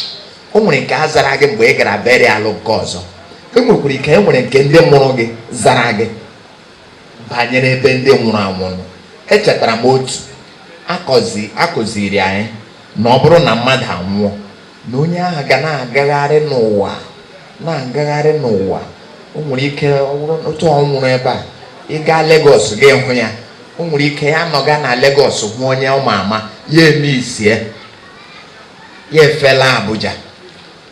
O nwere nke a zara gị mgbe ị gara burial nke ọzọ. E nwekwara ike e nwere nke ndị mụrụ gị zara gị banyere ebe ndị nwụrụ anwụ nọ. Echetara m otu akụziri anyị na ọ bụrụ na mmadụ anwụọ, na onye ahụ ga na-agagharị n'ụwa, na-agagharị n'ụwa. O nwere ike ọ bụrụ otu ọ nwụrụ ebe a, ị gaa Lagos gị hụ ya. O nwere ike ya nọga na Lagos hụ onye ọ ma ama, ya eme isie, ya efela Abuja.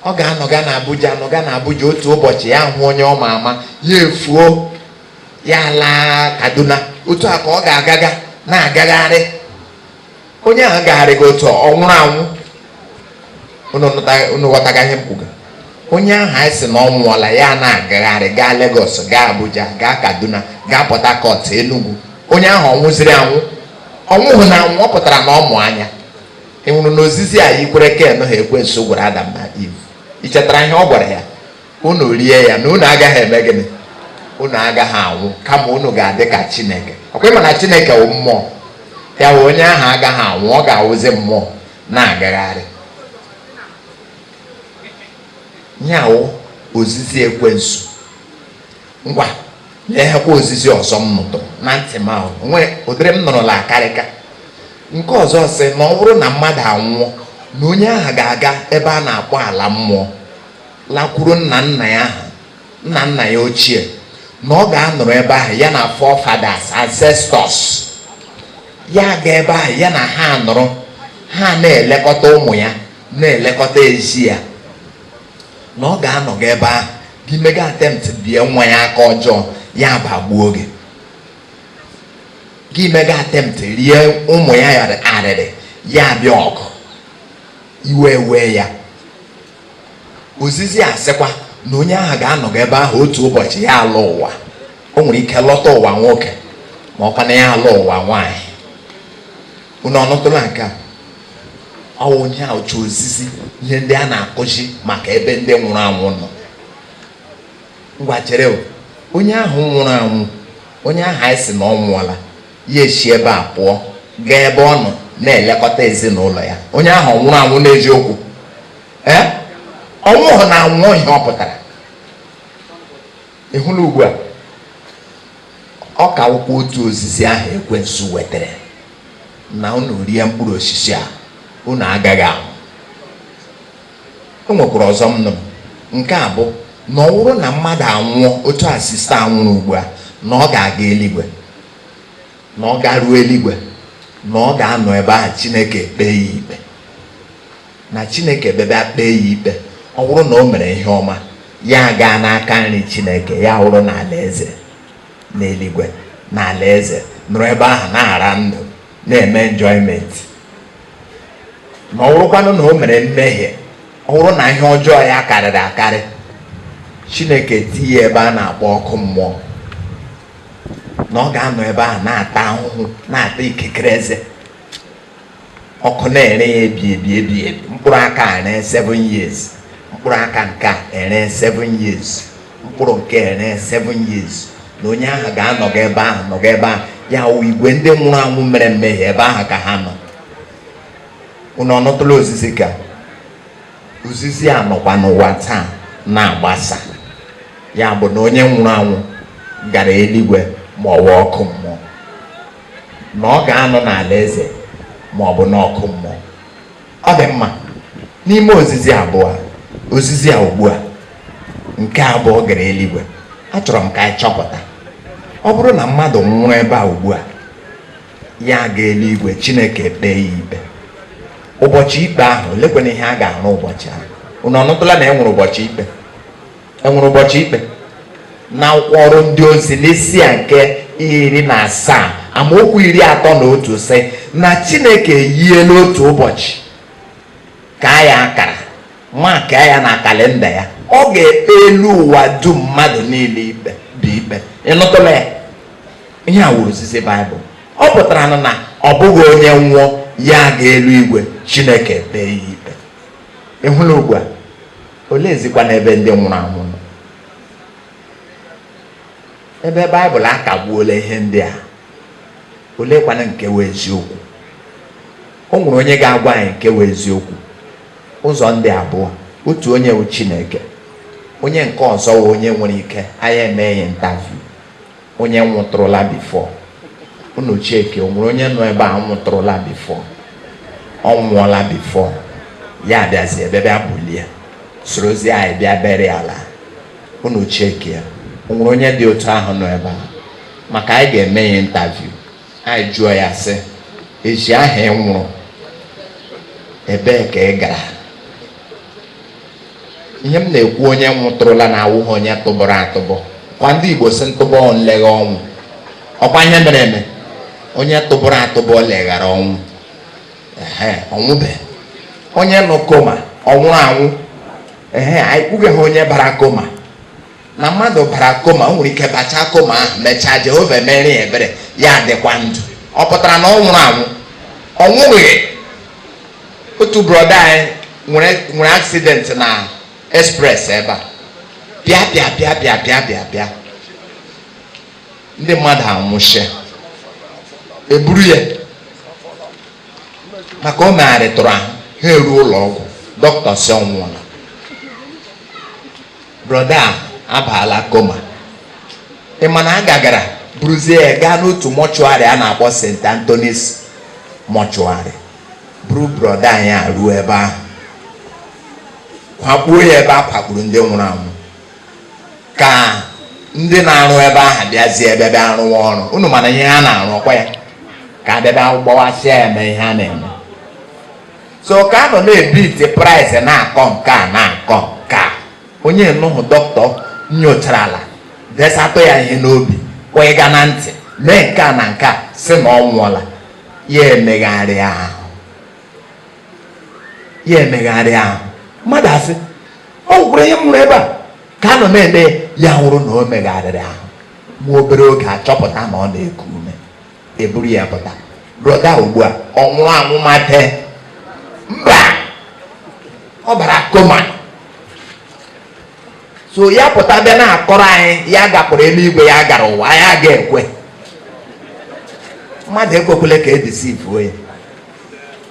Ọ ga-anọga na Abuja, nọga na Abuja, otu ụbọchị ya hụ onye ọ ma ama, ya efuo, ya laa Kaduna. Otu a ka ọ ga-agaga na-agagharị. Onye ahụ gagharịghị otu ọ nwụrụ anwụ. Unu ghọtaga ihe m kwuga? Onye ahụ anyị sị na ọ nwụọla, ya na-agagharị gaa Lagos, gaa Abuja, gaa Kaduna, gaa Port Harcourt, Enugu. Onye ahụ ọ nwụziri anwụ? Ọ nwụghị na anwụ, ọ pụtara na ọ mụ anya. Ị hụrụ na ozizi a yikwere ken ha ekwensu gwara Adam na Eve? Ị chetara ihe ọ gwara ya? Unu rie ya na unu agaghị eme gịnị? Unu agaghị anwụ, kama unu ga-adị ka Chineke. Ọkwa ịma na Chineke wụ mmụọ? Ya wụ onye ahụ agaghị anwụ, ọ ga-awụzi mmụọ na-agagharị. Ya wụ ozizi ekwensu. Ngwa, leghekwa ozizi ọzọ m nụtụrụ na ntị m ahụ. Onwe ụdịrị m nụrụla akarịka. Nke ọzọ sị na ọ bụrụ na mmadụ anwụọ, na onye ahụ ga-aga ebe a na-akpọ ala mmụọ, lakwuru nna nna ya ahụ, nna nna ya ochie, na ọ ga-anọrọ ebe ahụ ya na forefathers, ancestors ya, ga ebe ahụ ya na ha nọrọ, ha na-elekọta ụmụ ya, na-elekọta ezi ya, na ọ ga-anọga ebe ahụ. Gị mega attempt bie nwa ya aka ọjọọ, ya bagbuo gị. Gị mega attempt rie ụmụ ya arịrị, ya bịa ọgụ, iwe wee ya. Ozizi a sịkwa na onye ahụ ga-anọga ebe ahụ, otu ụbọchị ya alụ ụwa. O nwere ike lọta ụwa nwoke, ma ọkwa na ya alụ ụwa nwaanyị. Unu ọnụtụla nke a? Ọ wụ onye a otu ozizi ihe ndị a na-akụzi maka ebe ndị nwụrụ anwụ nọ. Ngwa, chere o. Onye ahụ nwụrụ anwụ, onye ahụ anyị sị na ọ nwụọla, ya esi ebe a pụọ gaa ebe ọ nọ na-elekọta ezinụlọ ya, onye ahụ ọ nwụrụ anwụ n'eziokwu? Ee, ọnwụ na anwụ ihe ọ pụtara. Ị hụla ugbu a, ọ ka wụkwa otu ozizi ahụ ekwensu wetara na unu rie mkpụrụ osisi a, unu agaghị anwụ. O nwekwara ọzọ m nụrụ. Nke a bụ na ọ bụrụ na mmadụ anwụọ otu a sister anwụrụ ugbu a, na ọ ga-aga eluigwe, na ọ garuo eluigwe, na ọ ga-anọ ebe ahụ, Chineke kpee ya ikpe, na Chineke bịa kpee ya ikpe, ọ bụrụ na o mere ihe ọma, ya gaa n'aka nri Chineke, ya wụrụ n'ala eze n'eluigwe, n'ala eze, nọrọ ebe ahụ na-ara ndụ, na-eme enjoyment. Ma ọ bụrụkwanụ na o mere mmehie, ọ bụrụ na ihe ọjọọ ya karịrị akarị, Chineke tinye ebe a na-akpọ ọkụ mmụọ, na ọ ga-anọ ebe ahụ na-ata ahụhụ, na-ata ikikere eze, ọkụ na-ere ya ebi ebi ebi ebi. Mkpụrụ aka ere 7 years, mkpụrụ aka nke a ere 7 years, mkpụrụ nke ere 7 years, na onye ahụ ga-anọga ebe ahụ, nọga ebe ahụ. Ya wụ igwe ndị nwụrụ anwụ mere mmehie, ebe ahụ ka ha nọ. Unu ọnụtụla ozizi ka ozizi a nọkwa n'ụwa taa na-agbasa? Ya bụ na onye nwụrụ anwụ gara eluigwe ma ọ bụ ọkụ mmụọ, na ọ ga-anọ n'ala eze ma ọ bụ n'ọkụ mmụọ. Ọ dị mma. N'ime ozizi abụọ, ozizi a ugbu a, nke abụọ gara eluigwe, achọrọ m ka anyị chọpụta, ọ bụrụ na mmadụ nwụrụ ebe a ugbu a, ya ga eluigwe, Chineke kpee ya ikpe ụbọchị ikpe ahụ, olekwana ihe a ga-arụ ụbọchị ahụ? Unu ọnụtụla na e nwere ụbọchị ikpe? Enwere ụbọchị ikpe. Na akwụkwọ Ọrụ Ndị Ozi, n'isi a nke 17, amaokwu 31, sị na Chineke eyiela otu ụbọchị ka ya akara, maka ya na kalenda ya, ọ ga-ekpe elu ụwa dum mmadụ niile ikpe bụ ikpe. Ịnụtụla ya? Ihe a wụ ozizi Baịbụl. Ọ pụtara na ọ bụghị onye nwụọ ya ga elu igwe, Chineke kpee ya ikpe. Ị hụla ugbu a, oleezikwa n'ebe ndị nwụrụ anwụ nọ? Ebe Baịbụl akagbuola ihe ndị a, oleekwana nke wụ eziokwu? O nwere onye ga-agwa anyị nke wụ eziokwu? Ụzọ ndị abụọ. Otu onye wụ Chineke, onye nke ọzọ wụ onye nwere ike anyị eme ya interview, onye nwụtụrụla before. Unu cheke, o nwere onye nọ ebe a nwụtụrụla before? Ọ nwụọla before, ya abịazi ebe bịa bulie sorozie anyị bịa bere ala. Unu cheke ya, o nwere onye dị otu ahụ nọ ebe a? Maka anyị ga-eme ya interview, anyị jụọ ya sị, ezi ahụ ị nwụrụ, ebee ka ị gara? Ihe m na-ekwu, onye nwụtụrụla na awụghị onye tụbọrọ atụbọ. Kwa ndị Igbo si ntụbọ nlegha ọnwụ, ọkwa ihe mere eme. Onye tụbọrọ atụbọ leghara ọnwụ, ehe, ọnwụbe. Onye nọ coma, ọ nwụrụ anwụ? Ehe, anyị kwughị onye bara coma. Na mmadụ bara coma, o nwere ike bachaa coma ahụ, mechaa Jehova emere ya ebere, ya adịkwa ndụ. Ọ pụtara na ọ nwụrụ anwụ? Ọ nwụghị. Otu brother anyị nwere accident na express ebe a, pịa pịa pịa pịa pịa pịa pịa, ndị mmadụ anwụchie, eburu ya maka o megharịtụrụ ahụ, ha eruo ụlọ ọgwụ, dọkịta si ọ nwụọla. Brother a abaala coma. Ị ma na a gagara buruzie ya gaa n'otu mortuary a na-akpọ St. Anthony's mortuary, buru brother anyị a ruo ebe ahụ, kwakpuo ya ebe a kwakpuru ndị nwụrụ anwụ, ka ndị na-arụ ebe ahụ bịazie ebe bịa rụwa ọrụ. Unu mana ihe ha na-arụ, ọkwa ya ka abịa bịa gbawasịa ya, mee ihe a na-eme. So ka a nọ na-ebiti price, na-akọ nke a, na-akọ nke a, onye nụhụ dọkịta nyochara ala, desatụ ya ihe n'obi, kwịga na ntị, mee nke a na nke a, sị na ọ nwụọla. Ya emegharị ahụ, ya emegharị ahụ, mmadụ asị ọ gwụrụ ihe m hụrụ ebe a. Ka a nọ na-eme ya, hụrụ na o megharịrị ahụ nwa obere oge, achọpụta na ọ na-eku ume, eburu ya pụta. Brother ugbu a, ọ nwụrụ anwụ? Mate mba, ọ bara coma. So ya pụta bịa na-akọrọ anyị ya gapụrụ eluigwe, ya gara ụwa, anyị ga-ekwe? Mmadụ ekwekwele ka edeceive ya.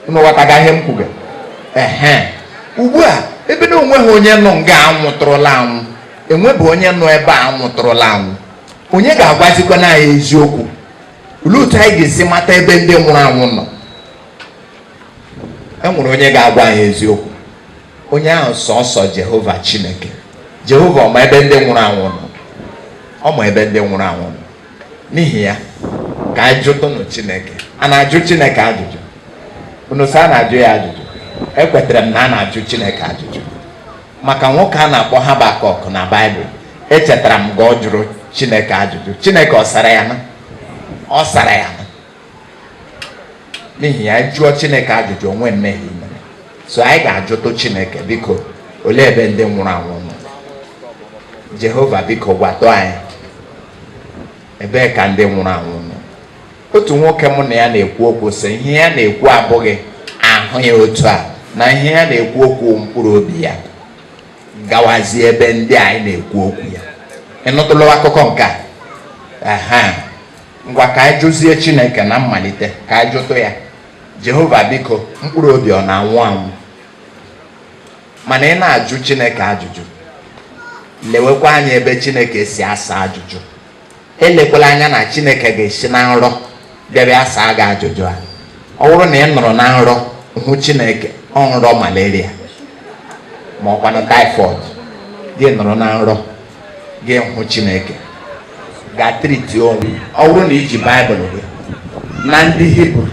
Unu ghọtaga ihe m kwuga? Ehe, ugbu a, ebe na onweghị onye nọ nga anwụtụrụla anwụ, enwebụ onye nọ ebe a anwụtụrụla anwụ, onye ga-agwazikwana anyị eziokwu? Olee otu anyị ga-esi mata ebe ndị nwụrụ anwụ nọ? E nwere onye ga-agwa anyị eziokwu. Onye ahụ sọsọ Jehova Chineke. Jehova ọ ma ebe ndị nwụrụ anwụ nọ? Ọ ma ebe ndị nwụrụ anwụ nọ. N'ihi ya, ka anyị jụtụnụ Chineke. A na-ajụ Chineke ajụjụ? Unu sị a na-ajụ ya ajụjụ? Ekwetara m na a na-ajụ Chineke ajụjụ, maka nwoke a na-akpọ Habakọk na Baịbụl. Echetara m ka ọ jụrụ Chineke ajụjụ, Chineke ọ sara ya na ọ sara ya na. N'ihi ya, jụọ Chineke ajụjụ, onwe mmehie mere. So anyị ga-ajụtụ Chineke, biko, olee ebe ndị nwụrụ anwụ nọ? Jehova, biko, gwatụ anyị, ebee ka ndị nwụrụ anwụ nọ? Otu nwoke mụ na ya na-ekwu okwu sị ihe ya na-ekwu abụghị ahụ ya otu a, na ihe ya na-ekwu okwu mkpụrụ obi ya gawazie ebe ndị anyị na-ekwu okwu ya. Ị nụtụlụ akụkọ nke a? Aha, ngwa, ka anyị jụzie Chineke na mmalite, ka anyị jụtụ ya. Jehova, biko, mkpụrụ obi ọ na-anwụ anwụ? Mana ị na-ajụ Chineke ajụjụ, lewekwa anya ebe Chineke si asa ajụjụ. Elekwala anya na Chineke ga-esi na nrọ bịa bịa saa gị ajụjụ a. Ọ bụrụ na ị nọrọ na nrọ hụ Chineke, ọ nrọ malaria ma ọkwanụ typhoid, gị nọrọ na nrọ gị hụ Chineke, ga treat onwe. Ọ bụrụ na iji Baịbụl gị na ndị Hibru,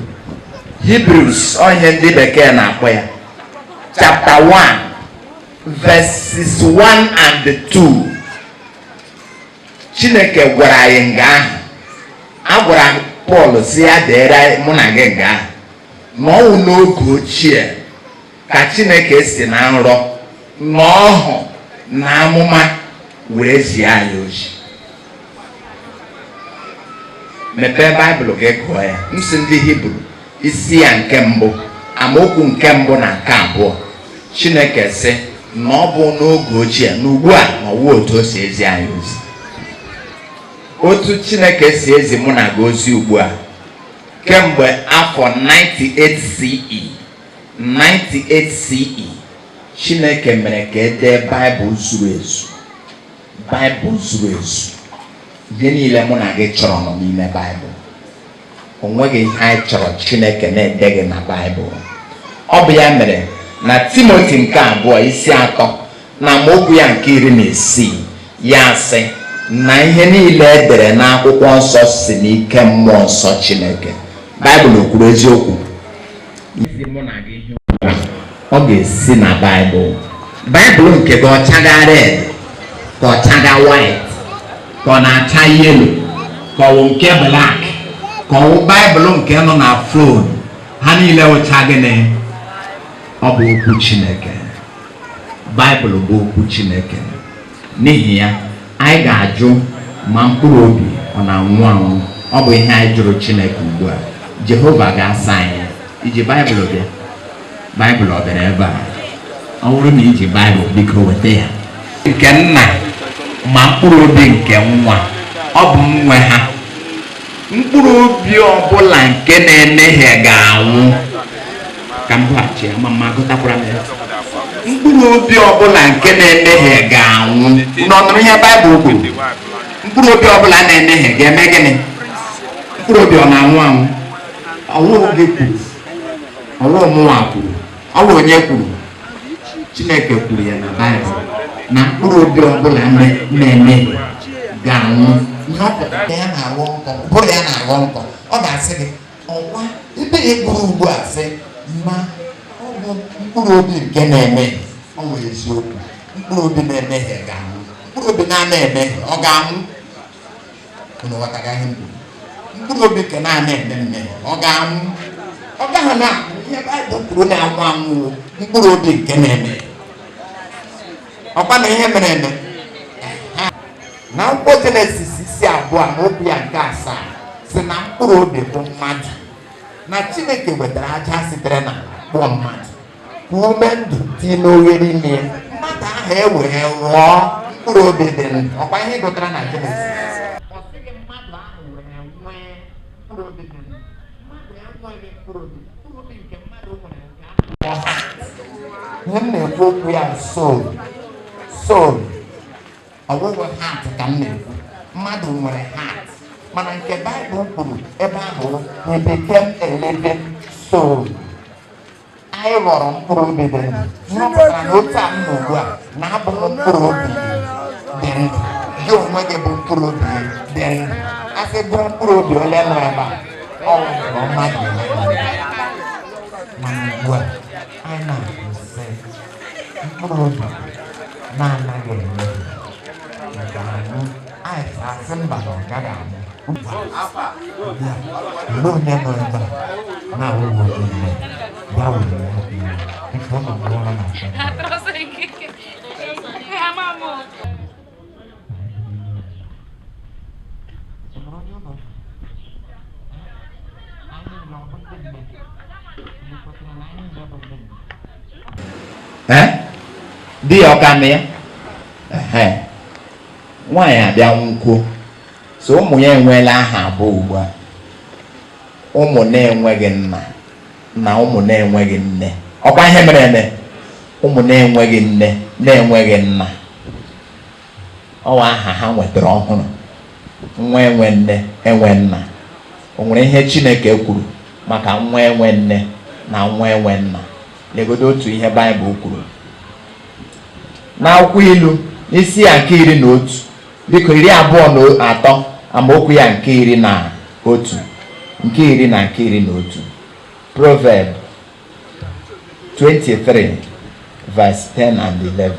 Hebrews, onye ndị bekee na-akpọ ya, chapter 1 verses 1 and 2, Chineke gwara anyị nga ahụ, a gwara Pọl si ya deere mụ na gị nga ahụ na ọnwụ n'oge ochie ka Chineke si na nrọ na ọhụ na amụma were zie anyị ozi. Mepee Baịbụl gị, gụọ ya. M si ndị Hibru, isi ya nke mbụ, amaokwu nke mbụ na nke abụọ. Chineke sị na ọ bụ n'oge ochie, na ugbu a na ọwụ otu o si ezi anyị ozi. Otu Chineke si ezi mụ na gị ozi ugbu a, kemgbe afọ 98 CE, 98 CE. Chineke mere ka e dee Baịbụl zuru ezu. Baịbụl zuru ezu, ihe niile mụ na gị chọrọ nọ n'ime Baịbụl. O nweghị ihe anyị chọrọ Chineke na-edeghị na Baịbụl. Ọ bụ ya mere na Timoti nke abụọ isi 3 na amaokwu ya nke 16 ya sị na ihe niile e dere n'akwụkwọ nsọ si n'ike mmụọ nsọ Chineke. Baịbụl o kwuru eziokwu? Ọ ga-esi na Baịbụl. Baịbụl nke gị ọ chaga red ka ọ chaga white ka ọ na-acha yellow ka ọ wụ nke black ka ọ wụ Baịbụl nke nọ na phone, ha niile wụcha gịnị? Ọ bụ okwu Chineke. Baịbụl bụ okwu Chineke. N'ihi ya, anyị ga-ajụ ma mkpụrụ obi ọ na-anwụ anwụ. Ọ bụ ihe anyị jụrụ Chineke ugbu a. Jehova ga-asa anyị. Iji Baịbụl bịa? Baịbụl ọ bịara ebe a? Ọ bụrụ na iji Baịbụl, biko weta ya. Nke nna ma mkpụrụ obi nke nwa, ọ bụ m nwe ha. Mkpụrụ obi ọbụla nke na-emehie ga-anwụ. Ka m gụghachi ya, ma mma gụtakwara m ya. Mkpụrụ obi ọbụla nke na-emehie ga-anwụ. Unu ọ nụrụ ihe Baịbụl kwuru? Mkpụrụ obi ọbụla na-emehie ga-eme gịnị? Mkpụrụ obi ọ na-anwụ anwụ? Ọwụ gị kwuru, ọwụ mụnwa kwuru, ọwụ onye kwuru? Chineke kwuru ya na Baịbụl na mkpụrụ obi ọbụla na-emehie ga-anwụ. Ihe ọ pụtara, ya na-aghọ nkọ, ụbụrụ ya na-aghọ nkọ, ọ ga-asị gị ọkwa ebe ya gburu ugbu a sị ma ọ bụ mkpụrụ obi nke na-emehie. Ọ nwere eziokwu, mkpụrụ obi na-emehie ga-anwụ. Mkpụrụ obi na-ana emehie ọ ga-anwụ? Unu ghọtara ihe m kwuru? Mkpụrụ obi nke na-ana eme mmehie ọ ga-anwụ? Ọ gaghị na ihe Baịbụl kwuru na-anwụ anwụ mkpụrụ obi nke na-eme. Ọkwa na ihe mere eme na akwụkwọ Jenesis isi 2 na okwu ya nke 7 si na mkpụrụ obi bụ mmadụ, na Chineke wetara aja sitere na kpụọ mmadụ, ume ndụ dị n'oghere ime mmadụ ahụ e wee ghọọ mkpụrụ obi dị ndụ. Ọkwa ihe gụtara na Jenesis, ọ sịghị mmadụ ahụ wee nwee mkpụrụ obi dị ndụ. Mmadụ enweghị mkpụrụ obi. Mkpụrụ obi nke mmadụ nwere nke ahụ, ihe m na-ekwu okwu ya soul, soul, ọwụwụ heart ka m na-ekwu. Mmadụ nwere heart, mana nke Baịbụl kwuru ebe ahụ, he became a living soul. Anyị ghọrọ mkpụrụ obi dị ndụ. Ihe ọ pụtara na otu a m nọ ugbu a na abụghị mkpụrụ obi dị ndụ, gị onwe gị bụ mkpụrụ obi dị ndụ. A sị gụọ mkpụrụ obi ole nọ ebe a, ọ nwụrụ mmadụ ole na ole. Mana ugbu a anyị na-asị mkpụrụ obi na-anaghị eme ga-anwụ, anyị asị mba na ọ gaghị anwụ. Ugbu a olee onye nọ ebe a na-awụghị onye nne ya were iwe? Biko ụnụ gụọrọ na Di ya ọ ka nọ ya? Nwaanyị abịa nwụkwuo, so ụmụ ya enweela aha abụọ ugbu a: ụmụ na-enweghị nna na ụmụ na-enweghị nne. Ọkwa ihe mere eme, ụmụ na-enweghị nne na-enweghị nna, ọwa aha ha nwetara ọhụrụ, nwa enwe nne enwe nna. O nwere ihe Chineke kwuru maka nwa enwe nne na nwa enwe nna? Legodo otu ihe Baịbụl kwuru n'akwụkwọ Ilu n'isi ya nke 11, biko 23, amaokwu ya nke 11, nke 10 na nke 11. Proverb 23 verse 10 and 11.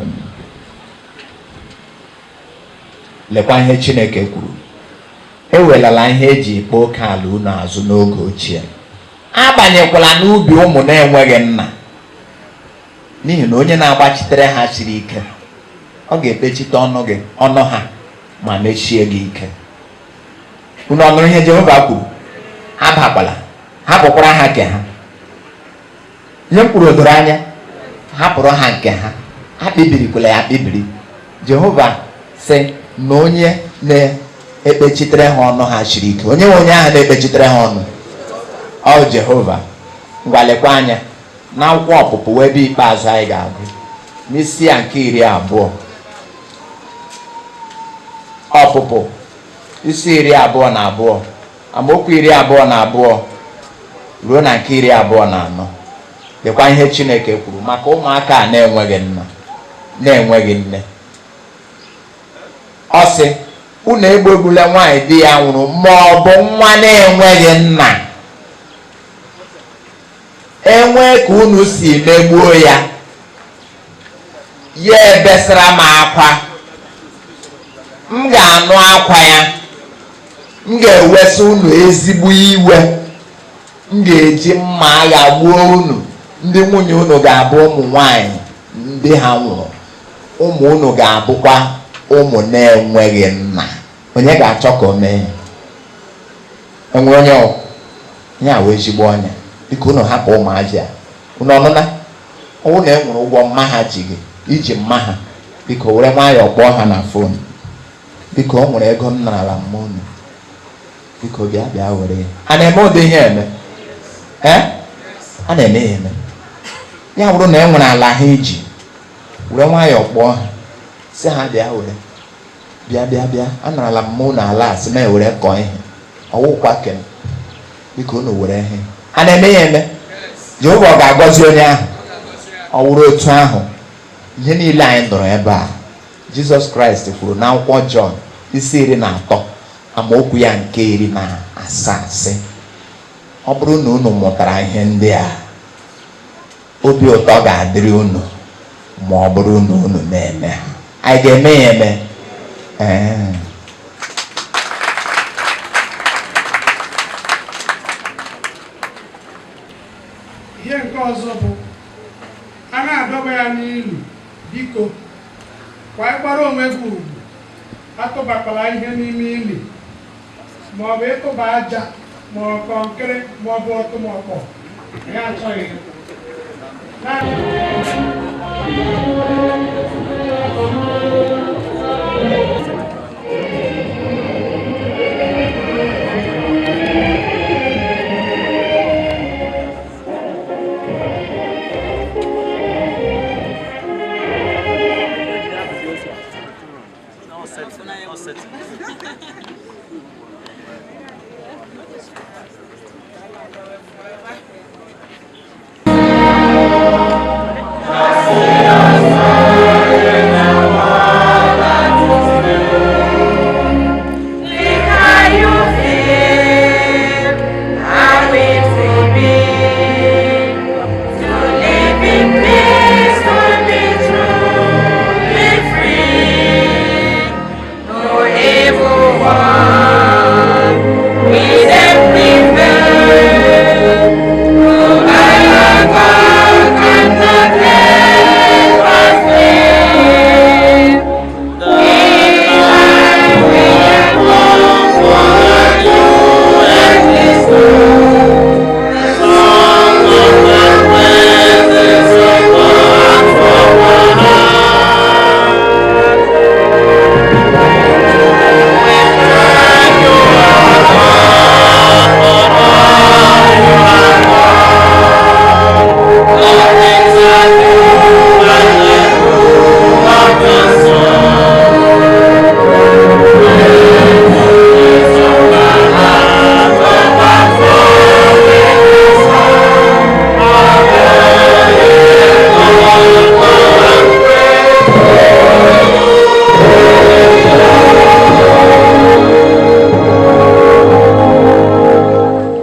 Lekwa ihe Chineke kwuru: ewelala ihe eji ekpe oke ala unu azụ n'oge ochie, abanyekwala n'ubi ụmụ na-enweghị nna, n'ihi na onye na-agbachitere ha siri ike, ọ ga-ekpechite ọnụ gị ọnụ ha ma mechie gị ike. Unu ọ nụrụ ihe Jehova kwuru? Abakwala, hapụkwara ha nke ha. Ihe m kwuru o doro anya? Hapụrụ ha nke ha, akpịbirikwala ya akpịbiri. Jehova sị na onye na-ekpechitere ha ọnụ ha siri ike. Onye nwe onye ahụ na-ekpechitere ha ọnụ? Ọ Jehova. Ngwa lekwa anya n'akwụkwọ Ọpụpụ, wee ebe ikpeazụ anyị ga-agụ. N'isi ya nke 20. Ọpụpụ isi 22, amaokwu 22 ruo na nke 24. Dịkwa ihe Chineke kwuru maka ụmụaka a na-enweghị nna, na-enweghị nne. Ọ sị, unu egbegbula nwaanyị di ya nwụrụ ma ọ bụ nwa na-enweghị nna. Enwee ka unu si megbuo ya, ya ebesara m akwa, m ga-anụ akwa ya, m ga-ewesa unu ezigbo iwe, m ga-eji mma agha gbuo unu. Ndị nwunye unu ga-abụ ụmụ nwanyị ndị ha nwụrụ, ụmụ unu ga-abụkwa ụmụ na-enweghị nna. Onye ga-achọ ka o mee? Enwe onye ya wee ezigbo ọnya. Biko unu hapụ ụmụazị a. Unu ọnụna ọwụ na e nwere ụgwọ mma ha ji gị iji mma ha, biko were nwayọọ kpọọ ha na fon. Biko o nwere ego m narala mma unu, biko bịa bịa were ya. A na-eme ụdị ihe eme? A na-eme ya eme. Ya bụrụ na e nwere ala ha iji, were nwayọọ kpọọ ha, sị ha bịa were, bịa bịa bịa, anarala m unu ala a, sị m ewere kọọ ihe, ọwụkwa kem, biko unu were ihe. A na-eme ya eme? Jehova ọ ga-agọzi onye ahụ? Ọ wụrụ otu ahụ, ihe niile anyị nụrụ ebe a, Jizọs Kraịst kwuru n'akwụkwọ Jọn isi 13 amaokwu ya nke 17 sị, ọ bụrụ na unu mụtara ihe ndị a, obi ụtọ ga-adịrị unu ma ọ bụrụ na unu na-eme ha. Anyị ga-eme ya eme? Ee. Ihe nke ọzọ bụ a na-adọba ya n'ilu, biko kwanyere onwe gị ugwu, atụbakwala ihe n'ime ili, ma ọ bụ ịtụba aja, ma ọ kọnkịrị, ma ọ bụ ọtụmọkpọ. Ya achọghị ya.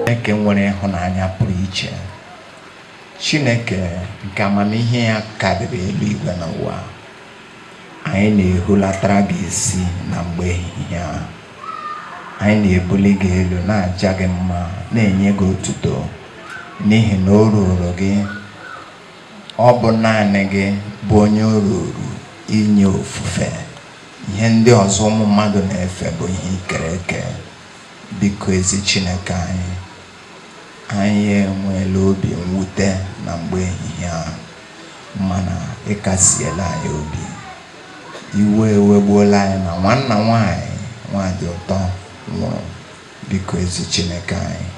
Chineke nwere ịhụnanya pụrụ iche, Chineke nke amamihe ya karịrị eluigwe na ụwa, anyị na-ehulatara gị isi na mgbe ehihie a. Anyị na-ebuli gị elu, na-aja gị mma, na-enye gị otuto, n'ihi na o ruuru gị. Ọ bụ naanị gị bụ onye o ruuru inye ofufe. Ihe ndị ọzọ ụmụ mmadụ na-efe bụ ihe ikere eke. Biko ezi Chineke anyị, anyị enweela obi mwute na mgbe ehihie a, mana ịkasiela anyị obi. Iwe ewegbuola anyị na nwanna nwaanyị Nwadịụtọ nwụrụ. Biko ezi Chineke anyị,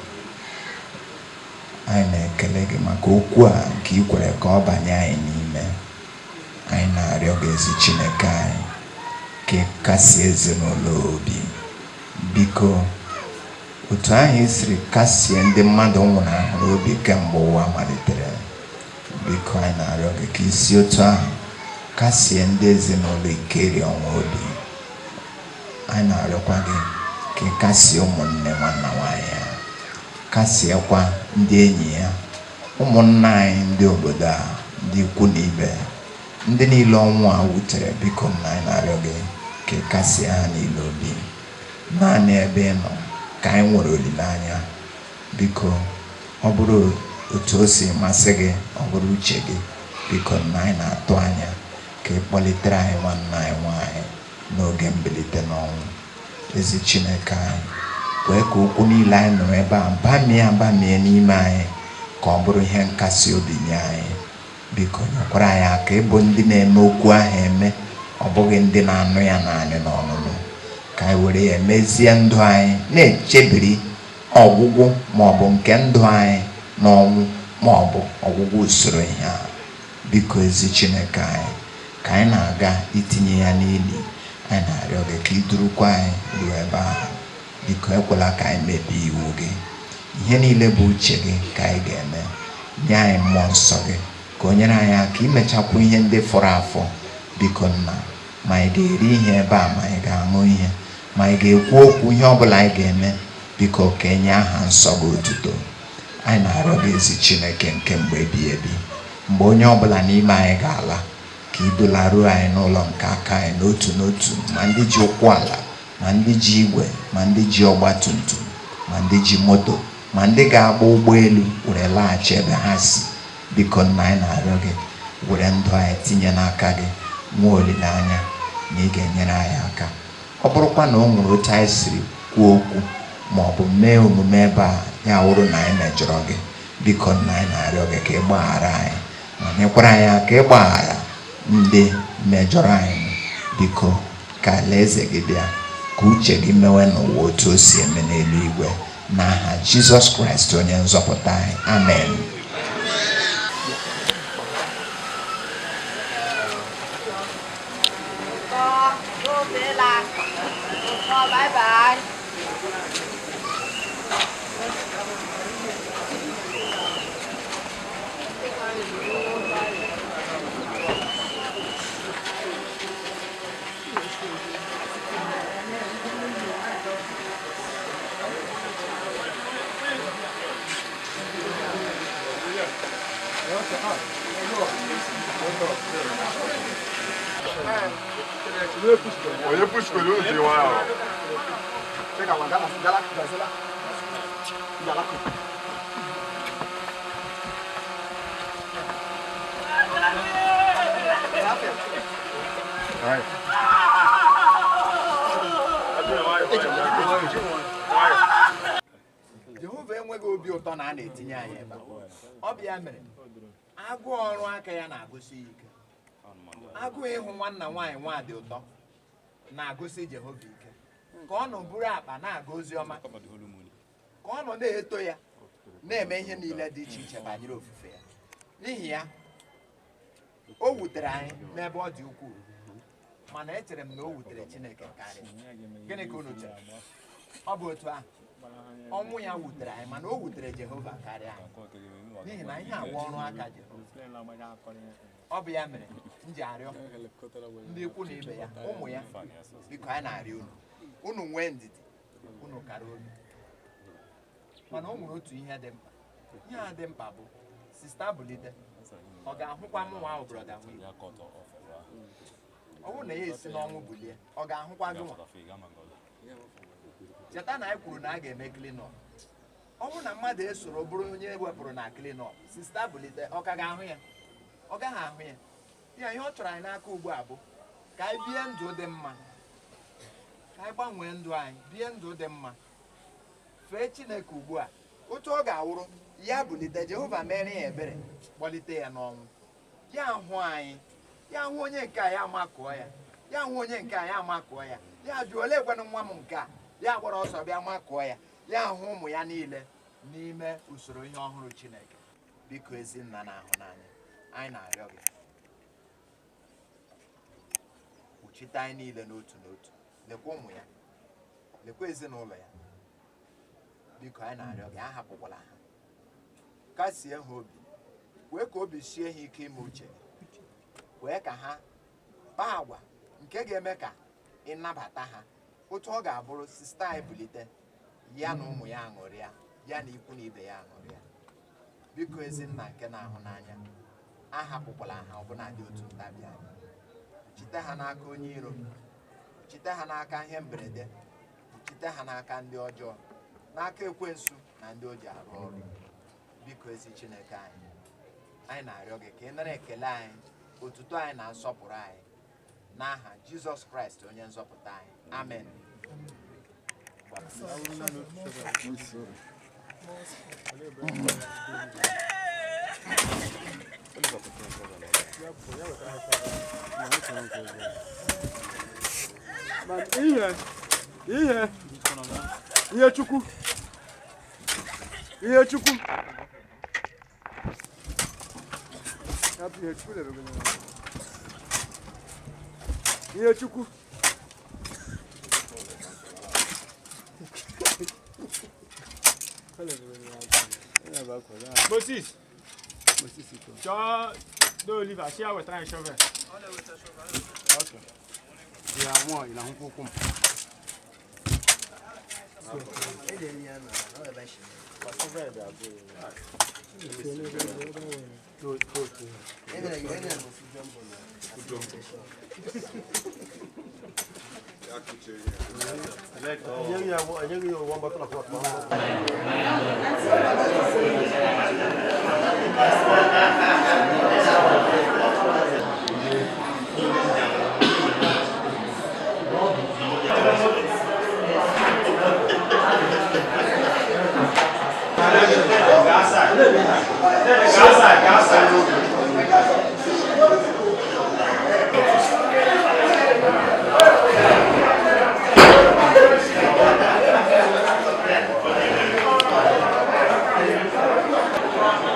anyị na-ekele gị maka okwu a nke ị kwere ka ọ banye anyị n'ime. Anyị na-arịọ gị, ezi Chineke anyị, ka ị kasie ezinụlọ obi. Biko, otu ahụ i siri kasie ndị mmadụ nwụnahụrụ obi kemgbe ụwa malitere, biko, anyị na-arịọ gị ka i si otu ahụ kasie ndị ezinụlọ Ikerionwu obi. Anyị na-arịọkwa gị ka ị kasie ụmụnne nwanna nwaanyị ya, kasiekwa ndị enyi ya, ụmụnna anyị, ndị obodo a, ndị ikwu na ibe, ndị niile ọnwụ a wutere. Biko nna, anyị na-arịọ gị ka ị kasie ha niile obi. Naanị ebe ị nọ ka anyị nwere olileanya. Biko, ọ bụrụ otu o si masị gị, ọ bụrụ uche gị, biko nna, anyị na-atụ anya ka ị kpọlitere anyị nwanne anyị nwaanyị n'oge mbilite n'ọnwụ. Ezi Chineke anyị, kwee ka okwu niile anyị nụrụ ebe a bamie abamie n'ime anyị, ka ọ bụrụ ihe nkasi obi nye anyị. Biko, nyekwara anyị aka ịbụ ndị na-eme okwu ahụ eme, ọ bụghị ndị na-anụ ya naanị n'ọnụnụ, ka anyị were ya mezie ndụ anyị, na-echebiri ọgwụgwụ, ma ọ bụ nke ndụ anyị n'ọnwụ, ma ọ bụ ọgwụgwụ usoro ihe a. Biko, ezi Chineke anyị, ka anyị na-aga itinye ya n'ili, anyị na-arịọ gị ka ị durukwa anyị ruo ebe ahụ. Biko, ekwela ka anyị mebie iwu gị. Ihe niile bụ uche gị ka anyị ga-eme. Nye anyị mmụọ nsọ gị ka o nyere anyị aka imechakwu ihe ndị fọrọ afọ. Biko nna, ma anyị ga-eri ihe ebe a, ma anyị ga-aṅụ ihe, ma anyị ga-ekwu okwu, ihe ọbụla anyị ga-eme, biko, ka enye aha nsọ gị otuto. Anyị na-arịọ gị, ezi Chineke nke mgbe ebighị ebi, mgbe onye ọbụla n'ime anyị ga-ala, ka idularuo anyị n'ụlọ nke aka anyị n'otu n'otu, ma ndị ji ụkwụ ala, ma ndị ji igwe, ma ndị ji ọgba tum tum, ma ndị ji moto, ma ndị ga-agba ụgbọelu were laghachi ebe ha si. Biko nna, anyị na-arịọ gị, were ndụ anyị tinye n'aka gị, nwee olileanya na ị ga-enyere anyị aka. Ọ bụrụkwa na o nwere otu anyị siri kwuo okwu ma ọ bụ mee omume ebe a, ya wụrụ na anyị mejọrọ gị, biko nna, anyị na-arịọ gị ka ị gbaghara anyị, ma nyekwara anyị aka ịgbaghara ndị mejọrọ anyị. Biko, ka alaeze gị bịa, ka uche gị mewe n'ụwa otu o si eme n'eluigwe. N'aha Jizọs Kraịst onye nzọpụta anyị, amen. Bye bye. Onye pushkwere unu ji nwayọọ. Jehova enweghị obi ụtọ na a na-etinye anyị ebe a. Ọ bụ ya mere agụụ ọrụ aka ya na-agụsi ya ike. Agụụ ịhụ nwanna nwaanyị nwa dị ụtọ na-agụsi Jehova ike, ka ọ nọ buru akpa na-aga ozi ọma, ka ọ nọ na-eto ya, na-eme ihe niile dị iche iche banyere ofufe ya. N'ihi ya, o wutere anyị n'ebe ọ dị ukwuu, mana echere m na o wutere Chineke karịa. Gịnị ka unu chere? Ọ bụ otu ahụ. Ọnwụ ya wutere anyị, mana o wutere Jehova karịa anyị, n'ihi na ihe awa ọrụ aka Jehova. Ọ bụ ya mere m ji arịọ ndị ikwu na ibe ya, ụmụ ya, biko, anyị na-arịọ unu, unu nwee ndidi, unu kara obi. Mana o nwere otu ihe dị mkpa. Ihe a dị mkpa bụ, Sister bulite, ọ ga-ahụkwa mụ nwa ahụ, Brother Nwigwe? Ọ bụrụ na ya esi n'ọnwụ bulie, ọ ga-ahụkwa gị nwa? Cheta na anyị kwuru na a ga-eme clean up. Ọ bụrụ na mmadụ esoro bụrụ onye ewepụrụ na clean up, Sister bulite, ọ ka ga-ahụ ya? Ọ gaghị ahụ ya. Ya ihe ọ chọrọ anyị n'aka ugbu a bụ ka anyị bie ndụ dị mma, ka anyị gbanwee ndụ anyị, bie ndụ dị mma, fee Chineke ugbu a, otu ọ ga-awụrụ ya bulite, Jehova mere ya ebere, kpọlite ya n'ọnwụ, ya hụ anyị, ya hụ onye nke a, ya makụọ ya, ya hụ onye nke a, ya makụọ ya, ya jụọ, "Ole ekwenụ nwa m nke a?" Ya gbara ọsọ bịa makụọ ya, ya hụ ụmụ ya niile n'ime usoro ihe ọhụrụ Chineke. Biko, ezi nna na-ahụ n'anya, anyị na-arịọ gị. Kpuchite anyị niile n'otu n'otu. Lekwa ụmụ ya, lekwa ezinụlọ ya. Biko, anyị na-arịọ gị, ahapụkwala ha. Kasie ha obi, kwee ka obi sie ha ike ime uche gị, kwee ka ha kpaa agwa nke ga-eme ka ịnabata ha, otu ọ ga-abụrụ sister anyị bulite ya na ụmụ ya aṅụrịa, ya na ikwu na ibe ya aṅụrịa. Biko, ezi nna nke na-ahụ n'anya, ahapụkwala ha ọbụna dị otu ntabi anya. Kpuchite ha n'aka onye iro, kpuchite ha n'aka ihe mberede, kpuchite ha n'aka ndị ọjọọ, n'aka ekwensu na ndị o ji arụ ọrụ. Biko, ezi Chineke anyị, anyị na-arịọ gị ka ị nara ekele anyị, otuto anyị na nsọpụrụ anyị, n'aha Jizọs Kraịst onye nzọpụta anyị. Amen. Ihe ihe Chukwu, ihe Chukwu. Hapụ ihe Chukwu lere gị n'anya. Ihe Chukwu. Moses. Chọọ do Oliver, si ya wetara anyị shovel. Okay. Ya nwa ị na-ahụkwa ụkwụ m.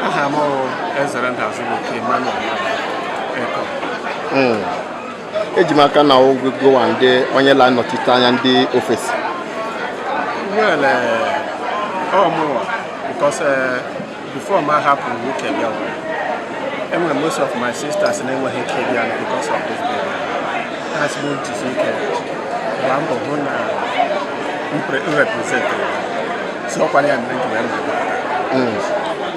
Aha m Ezere Ndazụlụke Emmanuel Eko. Eji m aka na ụgwọ ndị onye la-anọchite anya ndị ofesi. Well, ọ mụnwa, because before m ahapụ UK bịawa, enwere most of my sisters na-enweghị ike ịbịa because of this burial. Ha sị m jisi ike gbaa mbọ hụ na m represent ya. So ọkwa ya mere m ji wee nọrọ.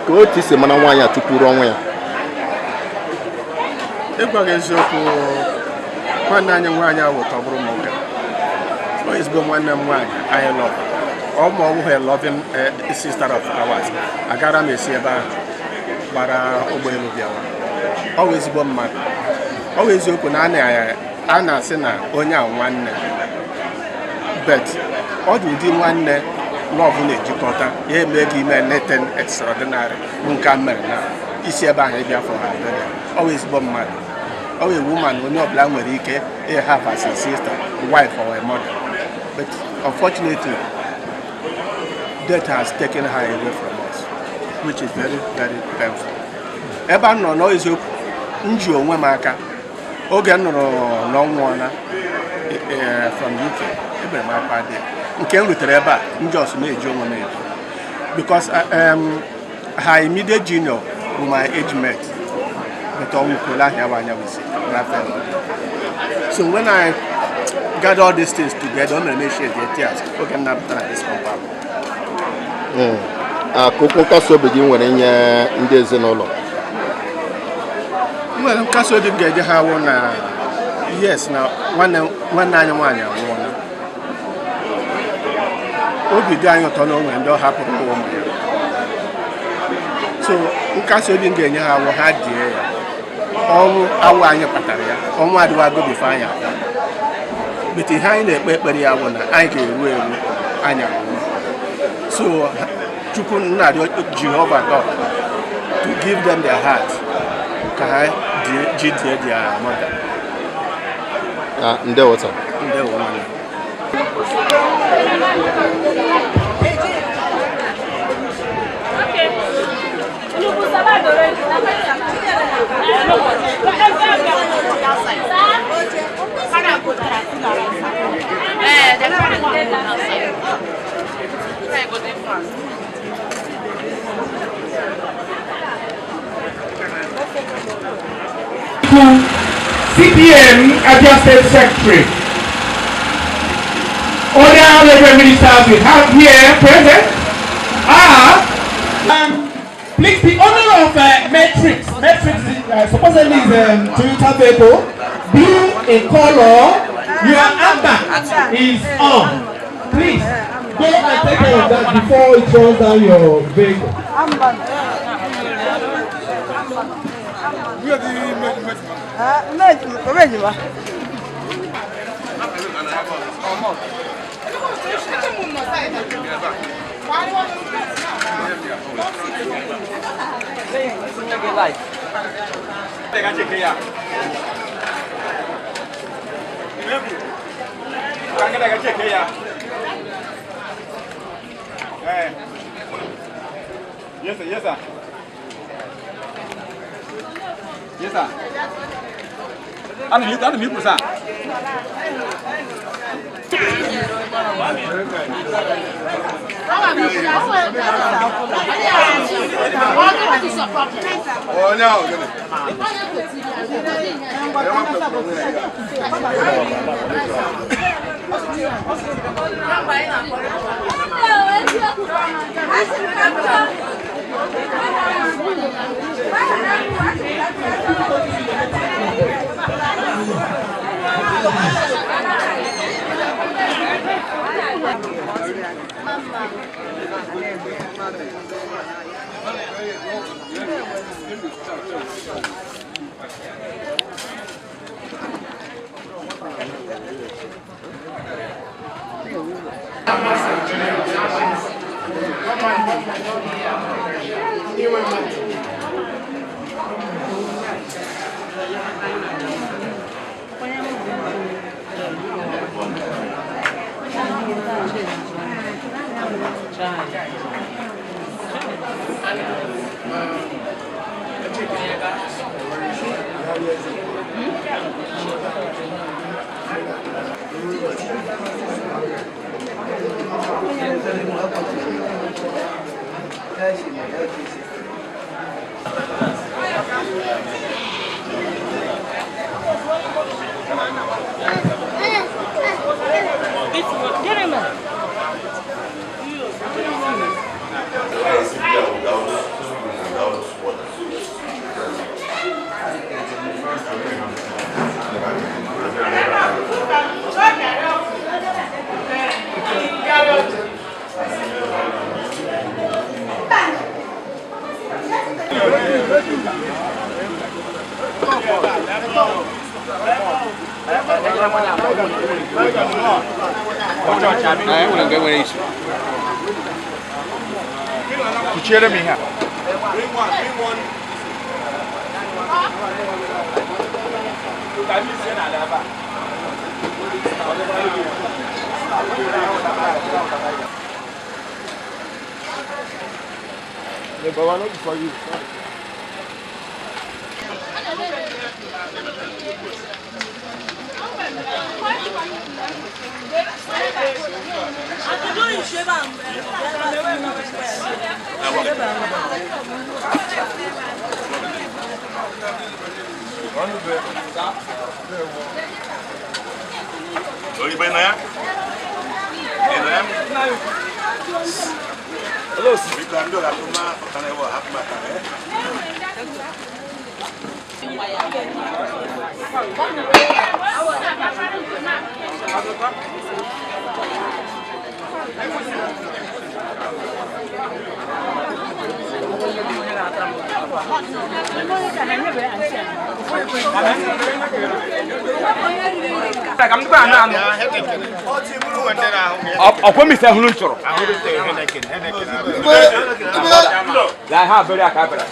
Ka otu isi mara nwaanyị a tupu ruo ọnwụ ya? Ịgwa gị eziokwu, nwanne anyị nwaanyị ahụ tọgburu m ụka. Ọ ezigbo nwanne m nwaanyị anyị lọrọ. Ọ ma ọ bụghị loving sister of ours, agara m esi ebe ahụ gbara ụgbọelu bịawa. Ọ bụ ezigbo mmadụ. Ọ bụ eziokwu na a na-asị na onye a nwanne, but ọ dị ụdị nwanne love na-ejikọta ya eme gị ime nothing extraordinary bụ nke a mere na isi ebe ahụ ịbịa for her burial. Ọ bụ ezigbo mmadụ. Ọ bụ woman onye ọbụla nwere ike have as a sister, wife or a mother, but unfortunately death has taken her away from us, which is very, very painful. Ebe a nọ n'eziokwu, m ji onwe m aka oge m nụrụ na ọ nwụọla from UK, ebere m akwa dị nke m rutere ebe a, m just na-eji onwe m eji, because her immediate junior bụ my age mate, but ọ nwụkwuola ahịa bụ anya wisi Raphael. So when I gather all these things together, o mere m shed the tears oge m nabatara this compound. Ka okwu nkasi obi gị nwere nye ndị ezinụlọ? Nwere nkasi obi m ga-eje ha wụ na yes, na nwanne nwanne anyị nwaanyị anwụọla. Obi dị anyị ụtọ na o nwere ndị ọ hapụrụ ụmụ ya. So nkasi obi m ga-enye ha wụ ha die ya. Ọnwụ awụ anyị kpatara ya, ọnwụ adịwago before anyị abịa, but ihe anyị na-ekpe ekpere ya bụ na anyị ga-eru eru anyị anwụ. So Chukwu nna-arịọ Jehova God to give them their heart ka ha ji die their mother. Ah, ndewo sir. Ndewo nwanne. Nwachukwu, CPN Abia State Secretary. Other Reverend Ministers we have here present are, Please, the owner of Matrix. Matrix supposedly is a Toyota vehicle, blue in color. Your amber is on. Please go and take care of that before it runs down your vehicle. Yes, sir. Yes, sir. Yes, sir. Ana m ikwu, sir. Onye ahụ gịnị? Kuchiere m ihe a. Yeah, but why not for you? Oyibo ị nọ ya? Ị nọ ya? Biko, ndị ọga atụma ọkara ewe hapụ maka eh? Ọkwa m ise hụrụ m chọrọ. La ha bere aka bere.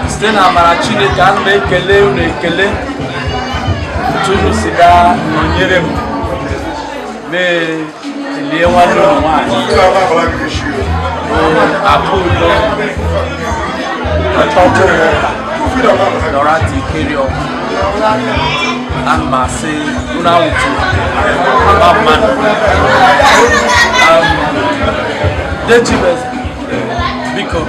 Site na amara Chineke, ana m ekele unu ekele otu unu si gaa nọnyere m na-elie nwanne unu nwaanyị Akudo Dorothy Ikeriọnwụ. Ana m asị unu anwụtụ mma mmadụ. Dechibeze, biko,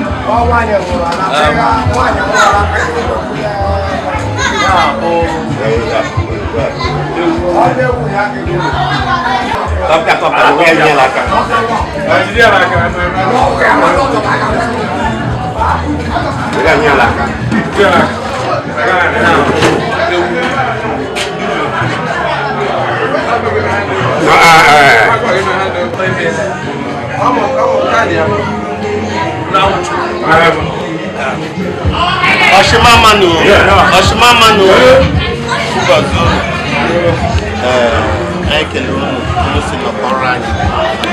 ya bụ Ọ̀ṣìmámanù Ọ̀ṣìmámanù anyị kelere unu unu si nọkọrọ anyị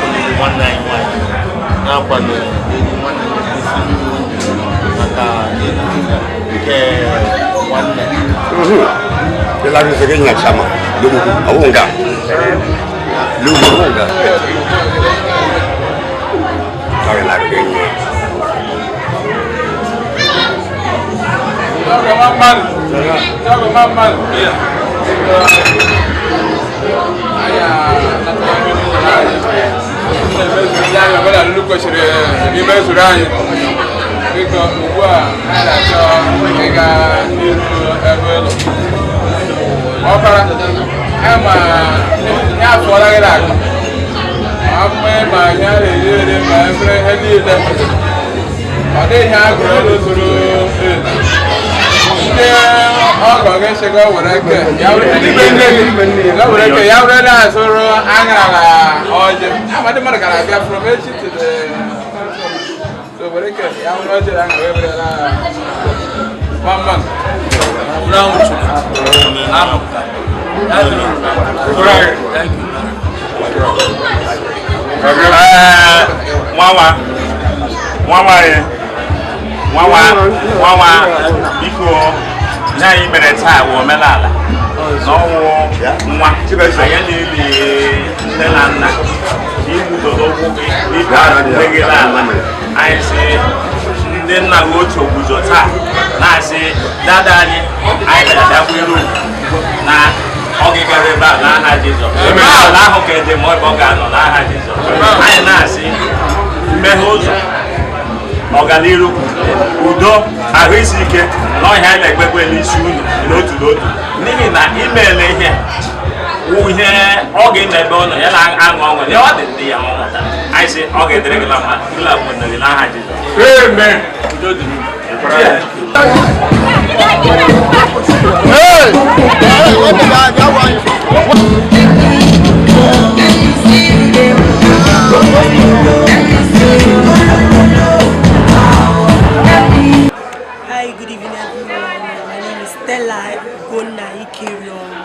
olili nwanne anyị nwaanyị na-akwado elu nwanne isi maka elu nke nwanne. Imezuru anyị biko ugbu a anyị na-achọ ịga n'iru ebe ụlọ ọkara ma ya afụọla gị n'akpa ma mma ma ya na-eri eri ma efere ihe niile ọ dịghị ihe a gụrụ elu zuru ndị ọgọ gị sị gị were ke ya were ke ya were na-azụrụ aṅara na ọjị ama ndị mmadụ gara abịa from echi to the so were ke ya were ọjị na aṅara were na mama. Nwawa nwawa nwawa nwawa biko, ihe anyị mere taa wụ omenala na ọnwụ nwa anyị na-eli nne na nna igbudodo ụkwụ gị ịba nne gị n'ala. Anyị sị ndị nna gị ochie guzo taa na-asị dada anyị anyị bịara ugwu na ọ gịgara ebe a n'aha Jizọs. Ala ahụ ka ede ma ebe ọ ga-anọ n'aha Jizọs. Anyị na-asị mmeghe ụzọ, ọganiru, udo, ahụ isi ike na ọhịa anyị na-ekpekpe n'isi unu n'otu n'otu, n'ihi na imeela ihe wụ ihe ọ ga-eme ebe ọ nọ ya na-aṅụ ọṅụ ya ọ dị ndị ya nwụta. Anyị sị ọ ga-edere gị na mma gịla nwere gị n'aha Jizọs. Amen. Udo dị. Hi, good evening everyone. My name is Stella Gona Ikeriọnwụ.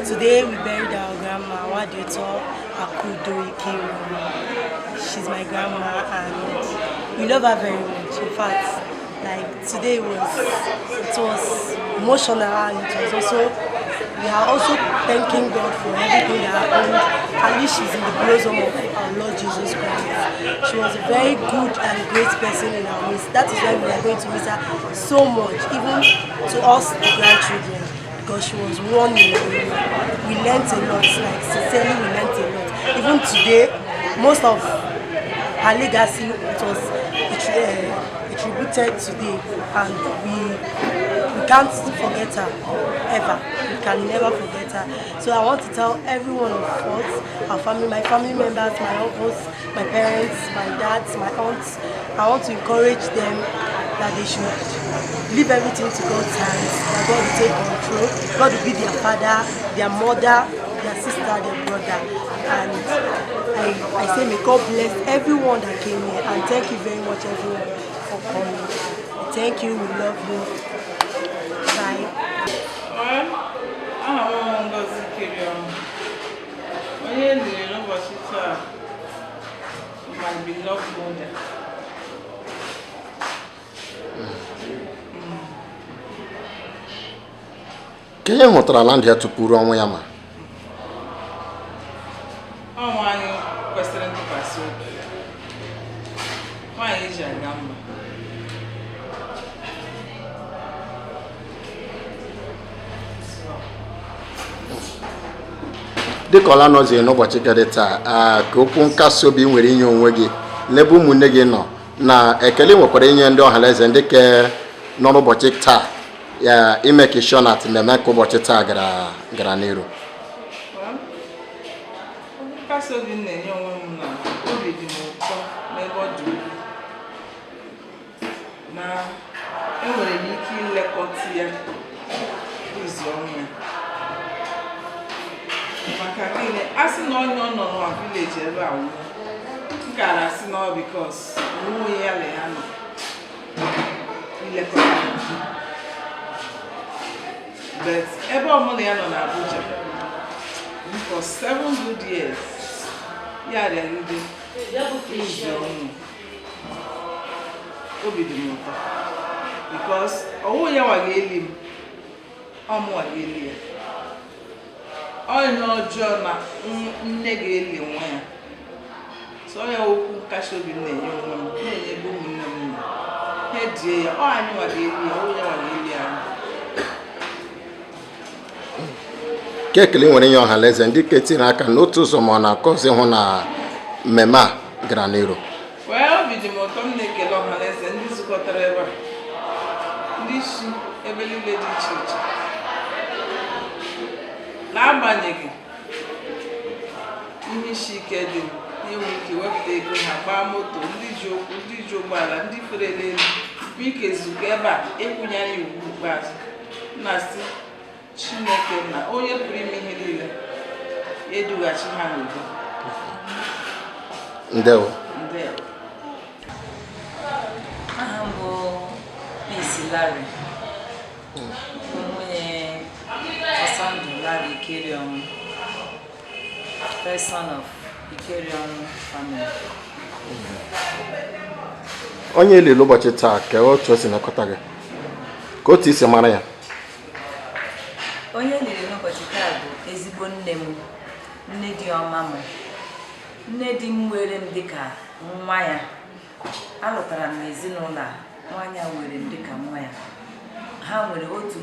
Today we buried our grandma, Wadeto Akudo Ikeriọnwụ. She's my grandma and We love her very much. In fact, like today was it was emotional, and it was also we are also thanking God for everything that happened. At least she's in the bosom of our Lord Jesus Christ. She was a very good and great person in our midst. That is why we are going to miss her so much, even to us, the grandchildren, because she was one in a million. We learnt a lot, like sincerely we learnt a lot. Even today, most of her legacy, it was attributed today, and we can't forget her ever. We can never forget her. So I want to tell every one of us, our family, my family members, my uncles, my parents, my dads, my aunts, I want to encourage them that they should leave everything to God's hands, that God will take control, God will be their father, their mother, their sister, their brother. And I say may God bless everyone that came here, and thank you very much everyone for coming. Thank you, we love you. Bye. Well, aha m Ngozi Ikeriọnwụ, onye e liri n'ụbọchị taa, my beloved mother. Ka ihe hụtara ala ndụ ya tupu ruo ọnwụ ya ma Ọ nwaanyị kwesịrị ntụkwasị obi, nwaanyị eji aga mba. Dịka ọla nọziri n'ụbọchị nke dị taa, ka okwu nkasi obi nwere inye onwe gị n'ebe ụmụnne gị nọ, na ekele nwekwara inye ndị ọhaneze ndị ke nọ n'ụbọchị taa ya ime ka shonat mmemme nke ụbọchị taa gara n'iru. Nkasi obi m na-enye onwe m na obi dị m ụtọ n'ebe ọ dị ukwuu na enwere m ike ilekọta ya izu ọnwụ ya, maka gịnị a sị na onye ọ nọ na village ebe a nwụọ, m gara asị na ọ because onwe onye ya na ya nọ ilekọta ya, but ebe ọbụla ya nọ na Abuja for 7 good years, ya rịagide izu ọnwụ, obi dị m ụtọ because ọwụ ya nwa ga-eli m, ọ mụnwa ga-eli ya. Onye ọjọọ na nne ga-eli nwa ya. So ya okwu nkasi obi m na-enye onwe m, na-enye ebe ụmụnne m nọ, ha die ya, ọ anyị nwa ga-eli ya, ọ ya nwa ga-eli anyị. Ka ekele nwere inye ọhaneze ndị ke tinyere aka n'otu ụzọ ma ọ na-akọzi hụ na mmemme a gara n'iru. Wee obi dị m ụtọ, m na-ekele ọhaneze ndị zukọtara ebe a, ndị isi ebe niile dị iche iche, n'agbanyeghị ihe isi ike dị inwe ike wepụta ego ha gbaa moto, ndị ji ụkwụ, ndị ji ụgbọala, ndị fere n'elu, nwee ike zukọ ebe a ịkwụnyere ya ugwu ikpeazụ. Na-asị Chineke na onye pụrụ ime ihe niile ya edughachi ha n'udo. Ndewo. Ndewo. Aha m bụ Peace Larry, nwunye Ọsọndụ Larry Ikerionwu, first son of Ikerionwu family. Onye elili ụbọchị taa, ka otu o si nakọta gị, ka otu isi mara ya? Onye eliri n'ụbọchị taa bụ ezigbo nne m, nne dị ọma m, nne di m were m dịka nwa ya. Alụtara m n'ezinụlọ a, nwaanyị a were m dịka nwa ya. Ha nwere otu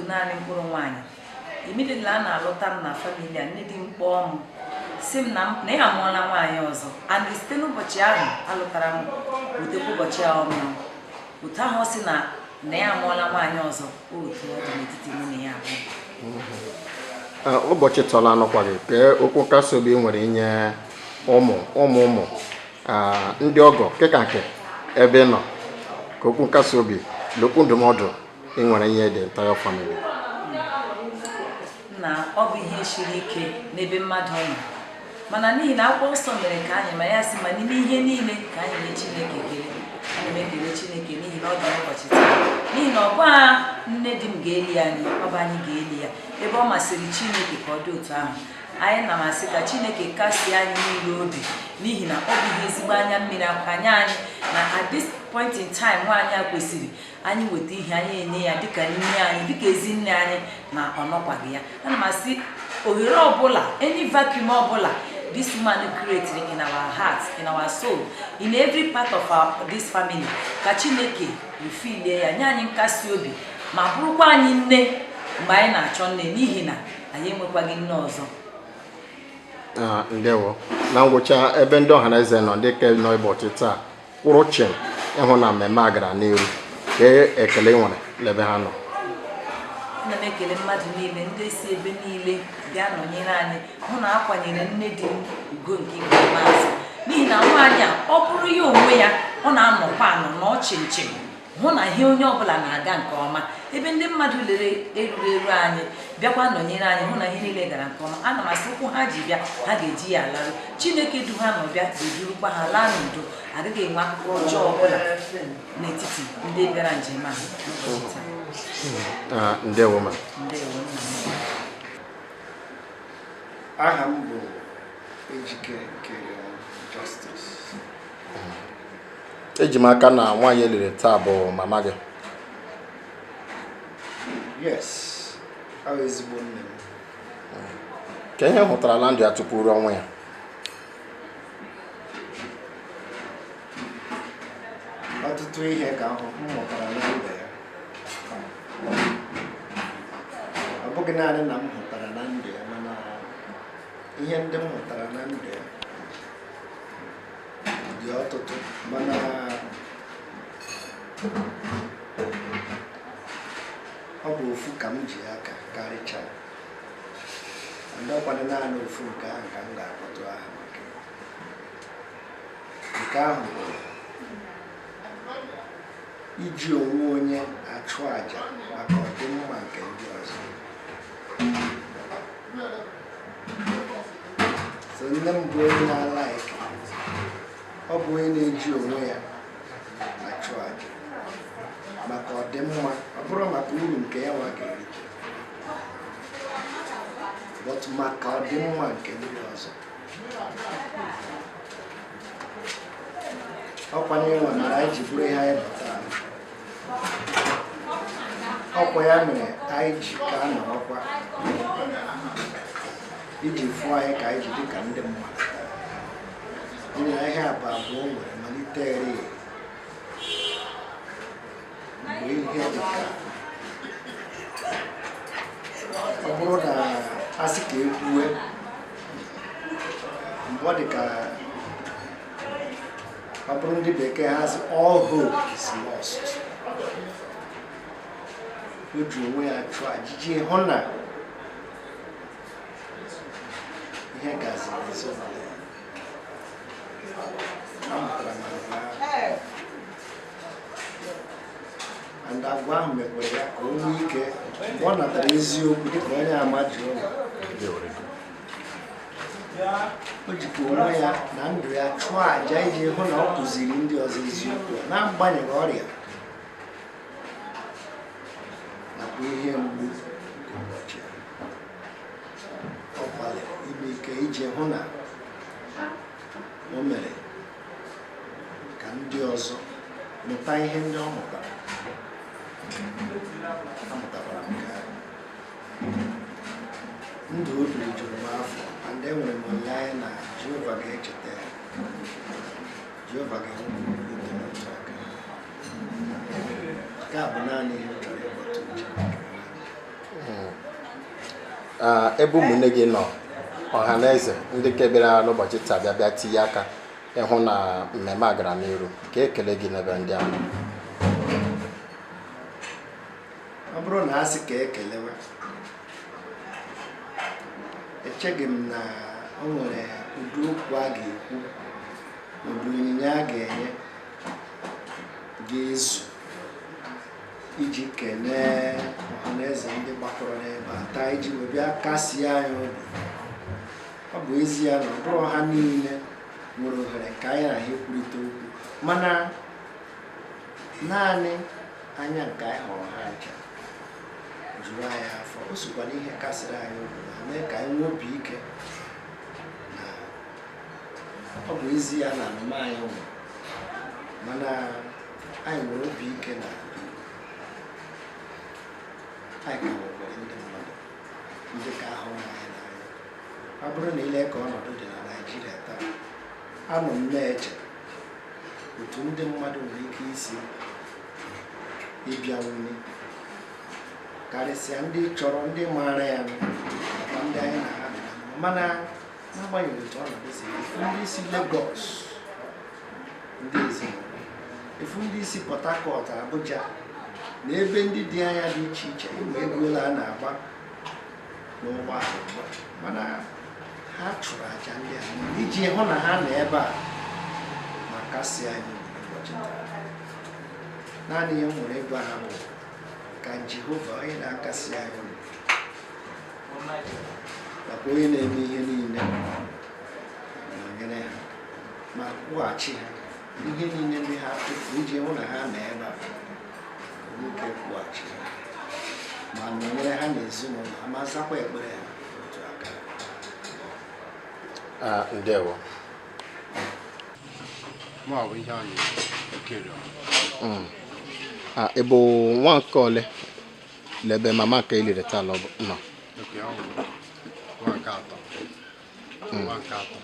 naanị mkpụrụ nwaanyị. Immediately a na-alụta m na family a, nne di m kpọọ m si m na ya amụọla nwaanyị ọzọ, and site n'ụbọchị ahụ alụtara m rutekwa ụbọchị a ọ mụrụ, otu ahụ ọ sị na ya amụọla nwaanyị ọzọ, otu ọ dị n'etiti mụ na ya abụọ. Ụbọchị tọrọ anọkwa gị, ka okwu nkasi obi nwere inye ụmụ ụmụ ụmụ ndị ọgọ nke ka nke ebe ị nọ, ka okwu nkasi obi na okwu ndụmọdụ ị nwere inye the entire family. Na ọ bụ ihe siri ike n'ebe mmadụ nọ, mana n'ihi na akwụkwọ nsọ mere ka anyị ma ya sị ma n'ime ihe niile ka anyị nye Chineke ekele. Ana m ekele Chineke n'ihi na ọ dị n'ụbọchị taa, n'ihi na ọ bụ nne di m ga-eli anyị, ọ bụ anyị ga-eli ya, ebe ọ masịrị Chineke ka ọ dị otu ahụ. Anyị na masị ka Chineke kasie anyị niile obi, n'ihi na ọ bụ ihe ezigbo anya mmiri akwa nye anyị na at this point in time nwaanyị a kwesịrị anyị weta ihe anyị enye ya dịka nne anyị, dịka ezi nne anyị, na ọ nọkwaghị ya. Ana m asị, ohere ọbụla, any vacuum ọbụla this woman created in our heart, in our soul, in every part of our this family, ka Chineke refilie ya, nye anyị nkasi obi, ma bụrụkwa anyị nne mgbe anyị na-achọ nne, n'ihi na anyị enwekwaghị nne ọzọ. Ah, ndewo. Na ngwụcha, ebe ndị ọhaneze nọ, ndị ke nọ ụbọchị taa kwụrụ chịm ịhụ na mmemme a gara n'iru, kee ekele ị nwere n'ebe ha nọ? Ana m ekele mmadụ niile, ndị si ebe niile bịa nọnyere anyị, hụ na akwanyere nne di m ugo nke ikpeazụ, n'ihi na nwaanyị a, ọ bụrụ ya onwe ya, ọ na-anọkwa anọ n'ọchị nchị hụ na ihe onye ọbụla na-aga nke ọma. Ebe ndị mmadụ lere eruru eru anyị bịakwa nọnyere anyị, hụ na ihe niile gara nke ọma, ana m asị, ụkwụ ha ji bịa, ha ga-eji ya alarụ. Chineke du ha n'ọbịa ga-edurukwa ha laa n'udo. Agaghị enwe akụkọ ọjọọ ọbụla n'etiti ndị bịara njem a n'ụbọchị taa. Ah, ndewo ma. Ndewo, nna m. Aha m bụ Ejike Nkerion Justice. Eji m aka na nwaanyị eliri taa bụ mama gị? Yes, ọ bụ ezigbo nne m. Ka ihe hụtara na ndụ ya tupu ruo ọnwụ ya? Ọtụtụ ihe ka m mụtara na ndụ ya. Ọ bụghị naanị na m hụtara na ndụ ya, mana ihe ndị m mụtara na ndụ ya dị ọtụtụ. Mana ọ bụ ofu ka m ji aka karịchaa ndị ọkwanụ. Naanị ofu nke ahụ ka m ga-akpọtụ aha maka ya. Nke ahụ bụ iji onwe onye achụ àjà maka ọdịmma nke ndị ọzọ. So nne m bụ onye na-alaiki, ọ bụ onye na-eji onwe ya achụ àjà maka ọdịmma, ọ bụrụ maka uru nke ya nwa ga-erite, but maka ọdịmma nke ndị ọzọ. Ọkwanye nwa mere anyị ji bụrụ ihe anyị bụ taa. Ọkwa ya mere anyị ji ka nọrọkwa iji fụọ anyị ka anyị ji dị ka ndị mmadụ taa. N'ihi na ihe a bụ abụọ o nwere malitere mgbe ihe dị ka ọ bụrụ na asị ka e kwuwe, mgbe ọ dị ka ọ bụrụ ndị bekee ha sị, "All hope is lost," o ji onwe ya chụọ ajiji hụ na ihe gaziri ezinụlọ ya. Amụtara m agwa ahụ, and agwa ahụ mekwara ya ka o nwee ike mgbe ọ natara eziokwu dịka onye ama Jehova, o jikwa onwe ya na ndụ ya chụọ àjà iji hụ na ọ kụziri ndị ọzọ eziokwu a, n'agbanyeghị ọrịa nakwa ihe mgbu nke ụbọchị a. Ọ gbalịrị ime ike iji hụ na o mere ka ndị ọzọ mụta ihe ndị ọ mụtara. Amụtakwara m nke ahụ. Ndụ o biri juru m afọ, and enwere m olileanya na Jehova ga-echeta ya, Jehova ga-enwe obi ụtọ n'otu aka. Nke a bụ naanị ihe m chọrọ ịkpọtụ uche. Ah, ebe ụmụnne gị nọ, ọha na eze, ndị ke bịara n'ụbọchị taa bịa bịa tinye aka ịhụ na mmemme a gara n'iru, ka ekele gị n'ebe ndị ahụ? Ọ bụrụ na a sị ka ekelewe, echeghị m na o nwere ụdị okwu a ga-ekwu maọbụ onyinye a ga-enye ga-ezu iji kelee ọhaneze ndị gbakọrọ n'ebe a taa iji wee bịa kasie anyị obi. Ọ bụ ezie na ọ bụrụ ha niile nwere ohere ka anyị na ha ekwurịta okwu, mana naanị anya nke anyị hụrụ ha ncha. Juru anyị afọ. O sokwa n'ihe kasịrị anyị obi ma mee ka anyị nwee obi ike na ọ bụ ezi ya na mama anyị nwụrụ, mana anyị nwere obi ike na anyị ka nwekwara ndị mmadụ ndị ka hụrụ anyị n'anya. Ọ bụrụ na ile ka ọnọdụ dị na Naịjirịa taa, anọ m na-eche otu ndị mmadụ nwere ike isi ịbịa nwunye, karịsịa ndị chọrọ, ndị maara ya nakwa ndị anyị na ha dị na mma. Mana n'agbanyeghị otu ọnọdụ si dị, ifu ndị si Lagos, ndị ezinụlọ, ifu ndị si Port Harcourt, Abuja na ebe ndị dị anya dị iche iche, ịma ego ole a na-agba n'ụgbọala ugbu a, mana ha chụrụ aja ndị a niile iji hụ na ha nọ ebe a ma kasie anyị obi n'ụbọchị taa. Naanị ihe m nwere ịgwa ha bụ ka Jehova, onye na-akasi anyị obi nakwa onye na-eme ihe niile, nọnyere ha ma kwụghachi ha ihe niile ndị ha tụfuru iji hụ na ha nọ ebe a, ka nwoke kwụghachi ha ma nọnyere ha na ezinụlọ ha ma zakwa ekpere ha otu aka. Ah, ndewo. Mụ bụ ihe anyị ekere. Ah, ị bụ nwa nke ole l'ebe mama nke eliri taa nọ? Okay, ọ bụ nwa nke atọ. Nwa nke atọ.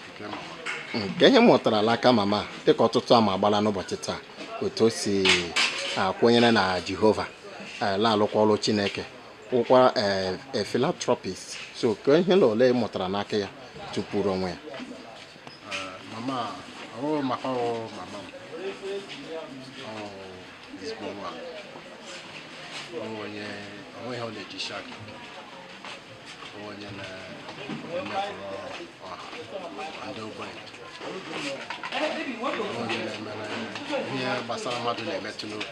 Nke mama. Nke ihe mụtara n'aka mama, dịka ọtụtụ ama agbala n'ụbọchị taa, otu o si akwụnyere na Jehova, la-alụkwa ọrụ Chineke, wụkwa a philanthropist, so ka ihe na ole ị mụtara n'aka ya tupu onwe ya? Mama, ọ bụghị maka ọ mama m. Ọ ezigbo nwaanyị. Ọ onye onweghị ọ na-eji aka ike. Ọ onye na-emefuru ọha ndị ogbenye. Ọ onye na-emere ihe gbasara mmadụ na-emetụ n'obi.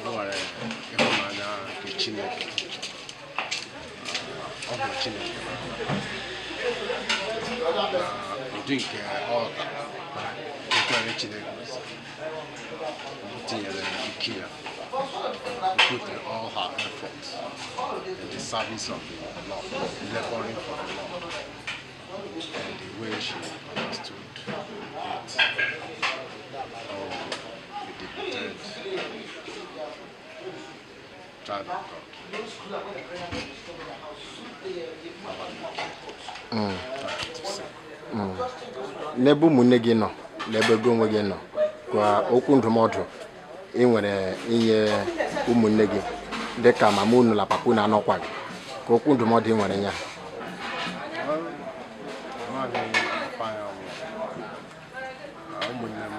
O nwere ịhụnanya nke Chineke. Ọ hụrụ Chineke n'anya. Ụdị nke ọ ghọtara ekwere Chineke ozi. O tinyere ike ya. He put all her efforts in the service of the Lord, laboring for the Lord, and the way she understood it. Oh, a devoted child of God. To say. N'ebe ụmụnne gị nọ, n'ebe gị onwe gị nọ, ka okwu ndụmọdụ ị nwere inye ụmụnne gị, dịka mama unu na papa unu anọkwa gị, ka okwu ndụmọdụ ị nwere nye ha? Well, naanị papa ya nwụrụ. Na ụmụnne m,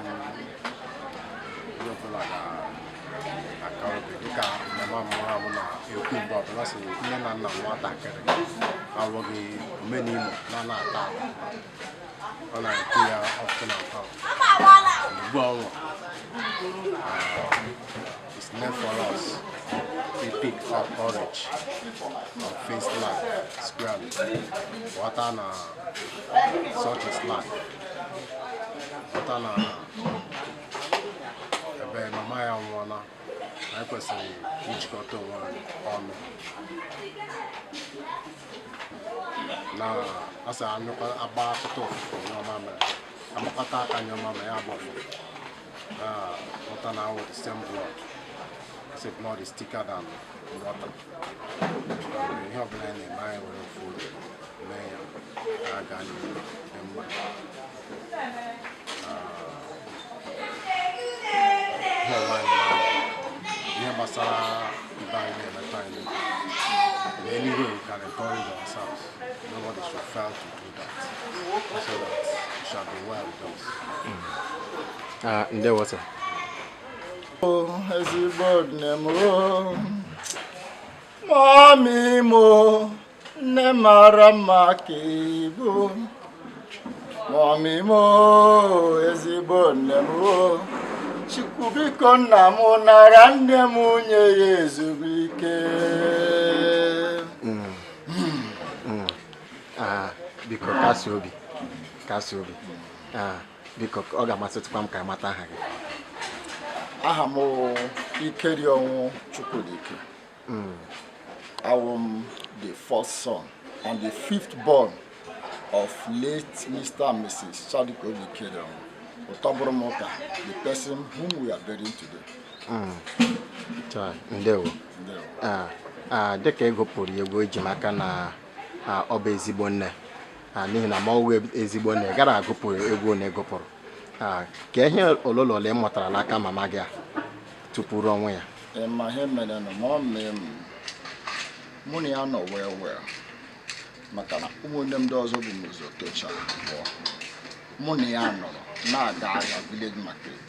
onye ọbụla ga-aka obi dịka mama m mụrụ amụ na-ekwu mgbe ọbụla, sị nne na nna nwatakịrị awụghị omenimo na na-ata ata. Ọ na-ekwu ya often and often. Ugbu a ọ nwụrụ, it's left for us to pick up courage and face life squarely. Ghọta na such is life. Ghọta na ebe mama ya nwụọla, anyị kwesịrị ijikọta onwe anyị ọnụ na asị anyụkwa agba akụta ụfụfụ nye ọma mere agbakọta aka nye ọma mere ya agba ụfụfụ. Ghọta na awụ the same blood. I say blood is thicker than water. Ihe ọbụla anyị na-eme, anyị were ofu obi mee ya ka a gaa n'ihu dị mma. Ihe ọbụla anyị na-eme, ihe gbasara ibe anyị na-emetụ anyị n'obi. In any way we can encourage ourselves. Nobody should fail to do that, so that it shall be well with us. Ah, ndewo sir. Ezigbo nne m o, mummy m o, nne mara mma ka ịbụ. Mummy m o, ezigbo nne m o, Chukwu biko nna m nara nne m nye ya ezumike. Ah, biko kasi obi, kasi obi. Ah, biko, ọ ga-amasịtụkwa m ka amata aha gị. Aha m wụ Ikerionwu Chukwudike. Awụ m the first son and the fifth born of late Mr. and Mrs. Chadikobi Ikerionwu Ụtọbụrụmụka, the person whom we are burying today. Chai, ndewo. Ndewo. Dịka ego pụrụ egwu, eji m aka na ọ bụ ezigbo nne, n'ihi na ma ọ wụ ezigbo nne gara agụpụ egwu na egụpụrụ. Ka ihe ololo ole ị mụtara n'aka mama gị a tupu ruo ọnwụ ya? Ị ma ihe mere nụ, ma ọ mee m, mụ na ya nọ well well, maka na ụmụnne m ndị ọzọ bụ m ụzọ tocha abụọ. Mụ na ya nọrọ na-aga ahịa village market.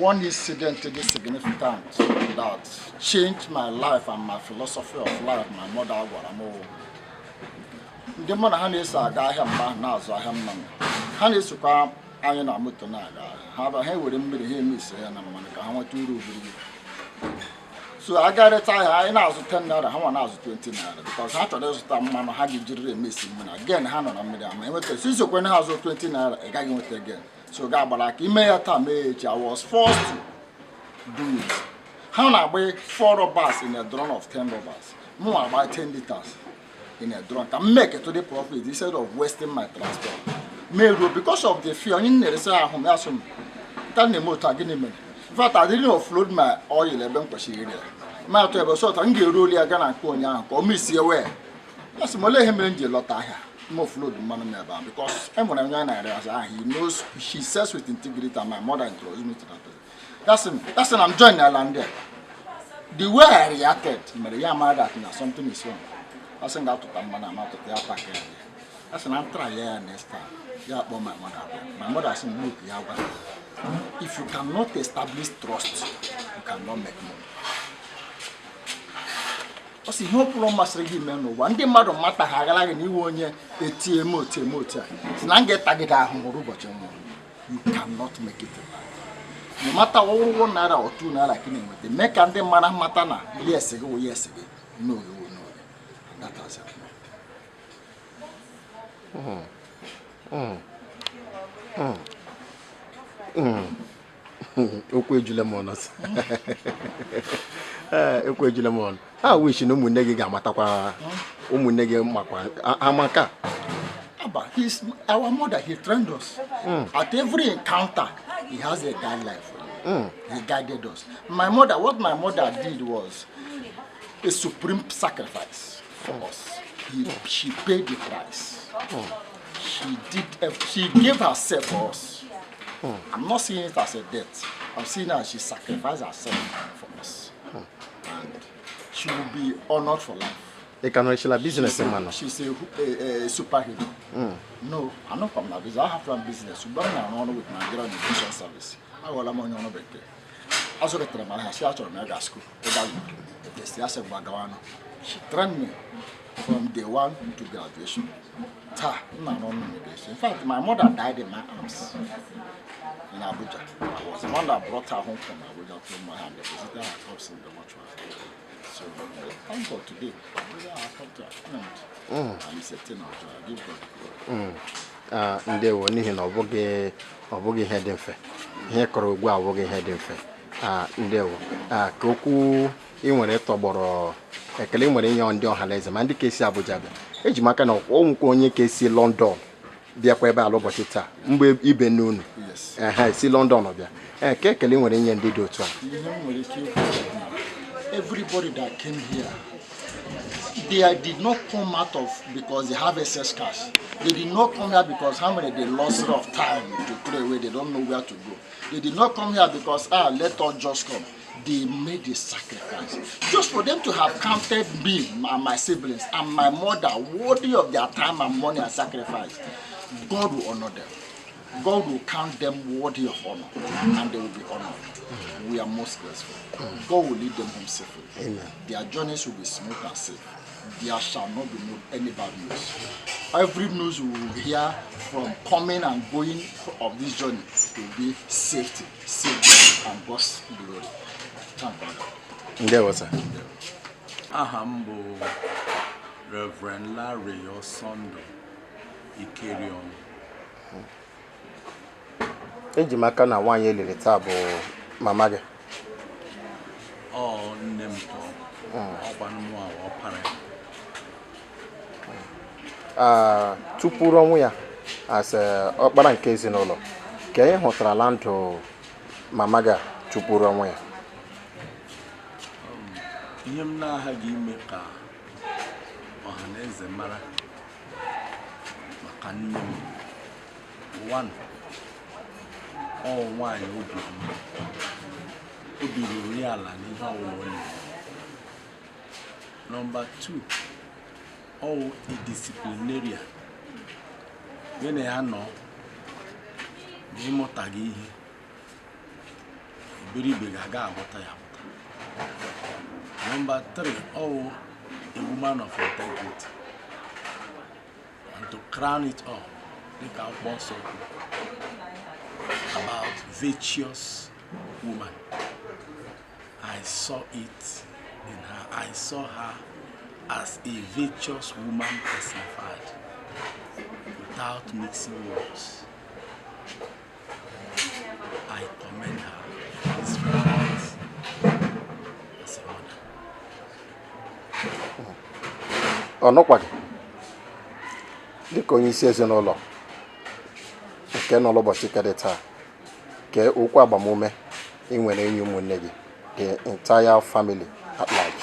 One incident dị significant that changed my life and my philosophy of life, my mother gwara m wụ, ndị mụ na ha na-eso aga ahịa mgbe ahụ na-azụ ahịa mmanụ, ha na-esokwa anyị na moto na-aga ahịa. Ha ba ha ewere mmiri, ha emesi ya na mmanụ ka ha nweta uru obiri. So agarịta ahịa, anyị na-azụ 10 naira, ha nwa na-azụ 20 naira, because ha chọrọ ịzụta mmanụ ha ga-ejiriri emesi mmiri. Again, ha nọ na mmiri ama enweta. So isokwe na ha azụ 20 naira, ị gaghị nweta again. So ga agbara aka ime ya taa, mee ya echi. I was forced to do it. Ha na-agba 4 rubbers in a drum of 10 rubbers, mụ nwa agba 10 liters in a drum ka m make to the profit instead of wasting my transport. Mee ruo, because of the fear, onye m na-eresi ahụ m ya sị m ka m na-eme otu a, gịnị mere? In fact, I didn't offload my oil ebe m kwesịrị ire ya. Ma atụ ebe sọta m ga-eru oli ya gaa na nke onye ahụ ka o misie wee ya sị m, olee ihe mere m ji lọta ahịa m offload mmanụ m ebe ahụ? Because e nwere onye a na-ere asị ahụ, he knows, she sells with integrity, and my mother introduced me to that person. Ya sị m, ya sị na m join ala ndị a. The way I reacted mere ya mara that na something is wrong. Ọ sị m ga-atụta mmanụ ama atụta ya pack ya. Ya sị na m try ya next time, ya kpọọ my mother abịa. My mother sị m, look, ya gwa, if you cannot establish trust, you cannot make money. Ọ sị ihe ọ bụla masịrị gị mee n'ụwa, ndị mmadụ mata ha agara gị na iwe onye etie eme otu eme otu a si na m ga-etagide ahụhụ ruo ụbọchị nwụrụ, you cannot make it in life. No matter ọwụwụ naira or 2 naira ka ị na-enweta, mee ka ndị mmadụ mata na yes gị wụ yes gị, no gị wụ no gị. And that has helped me. Okwu ejula m ọnụ. Ee, okwu ejula m ọnụ. Ha wish na ụmụnne gị ga-amatakwa, ụmụnne gị makwa amaka. Abba, he's our mother. He trained us. At every encounter, he has a guideline for you. He guided us. My mother, what my mother did was a supreme sacrifice for us. She paid the price. She did. She gave herself for us. I'm not seeing it as a debt. I'm seeing her as she sacrificed herself for us, and she will be honored for life. Ị ka nọrịchila business mmanụ? She's a superhero. No, I'm not from that business. I have from business. Ugbu a m na-arụ ọrụ with Nigerian Immigration Service. Aghọọla m onye ọrụ bekee. Azụlitere m ahịa, si achọrọ m ịga school, ịga university, ya sị gwa gawanụ. She trained me from day one to graduation. Taa, m na-arụ ọrụ immigration. In fact, my mother died in my arms in Abuja. I was the one that brought her home from Abuja to my hand, deposited her corpse in the mortuary. So, thank God today, Abuja has come to an end. And it's a thing of joy. I give God the glory. Ah, ndewo, n'ihi na ọ bụghị ihe dị mfe, ihe kọrọ ugbu a abụghị ihe dị mfe. Ah, ndewo. Ah, ka okwu ị nwere tọgbọrọ ekele ị nwere inye ndị ọha na eze ma ndị ka esi Abuja bịa, eji m aka na ọ nwekwa onye ka esi London bịakwa ebe ala ụbọchị taa mgbe ibe n'unu. Yes. Ehe, si London bịa. Ee, ka ekele ị nwere inye ndị dị otu a? Ihe m nwere ike ikwu bụ na everybody that came here, they did not come out of because they have excess cash. They did not come here because how many the luxury of time to throw away, they don't know where to go. They did not come here because, ah, let us just come. They made a sacrifice. Just for them to have counted me and my siblings and my mother worthy of their time and money and sacrifice, God will honor them. God will count them worthy of honor, and they will be honored. We are most grateful. God will lead them home safely. Amen. Their journeys will be smooth and safe. There shall not be no, any bad news. Every news we will hear from coming and going of this journey will be safety, safety, and God's glory. Thank God. Ndewo, sir. Aha m bụ Reverend Larry Osondo Ikerion. Eji m aka na nwaanyị eliri taa bụ Mama gị? Ọ nne m ka ọ bụ, ọkwanụ mụ ahụ ọpara ya. Ah, tupu ọnwụ ya, as ọkpara nke ezinụlọ, ka ị hụtarala ndụ mama gị a tupu ọnwụ ya? Ihe m na-aghaghị ime ka ọha na eze mara maka nne m, one, ọ nwaanyị obiọma, obi ruru ya ala n'ihe ọbụla ọ na-eme. Number two, ọ wụ a disciplinarian. Gị na ya nọ ma ịmụtaghị ihe, iberibe ga-aga aghọta ya aghọta. Number three, ọ wụ a woman of integrity. And to crown it all, dịka Akwụkwọ Nsọ kwuru about virtuous woman, I saw it in her. I saw her as a virtuous woman personified, without mixing words. I commend her for this performance as a mother. Ọ nọkwa gị dịka onye isi ezinụlọ nke nọ n'ụbọchị kedị taa, kee okwu agbamume ị nwere enyi ụmụnne gị, the entire family at large?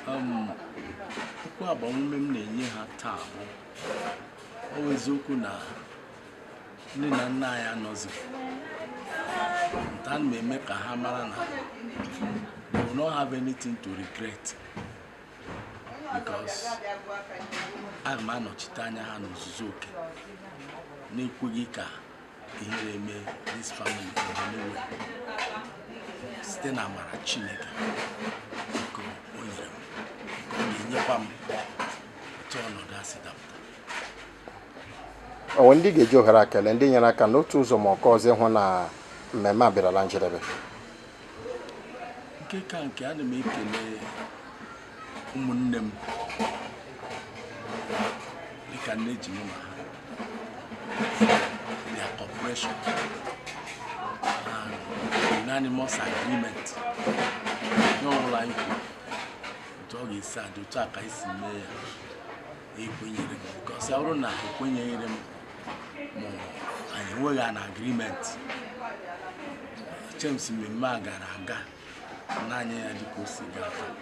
Okwu agbamume m na-enye ha taa bụ, ọ bụ eziokwu na nne na nna anyị anọzi nta, m eme ka ha mara na they will not have anything to regret, because aga m anọchite anya ha n'ozuzu oke, na-ekweghị ka ihere eme this family in any way, site na amara Chineke nke o nyere m, nke ọ ga-enyekwa m otu ọnọdụ a si dapụta. Onwe ndị ga-eji ohere a kelee ndị nyere aka n'otu ụzọ ma nke ọzọ ịhụ na mmemme a bịarala njedebe? Nke ka nke, ana m ekele ụmụnne m dịka nne ji mụ na ha, their cooperation and unanimous agreement. Ihe ọbụla anyị kwuru otu ọ ga-esi adị, otu a ka anyị si mee ya, ekwenyere m, because ọ bụrụ na ekwenyeghịrị m ma anyị enweghị an agreement, James, mmemme a gara aga n'anya ya dịka o si gaa taa.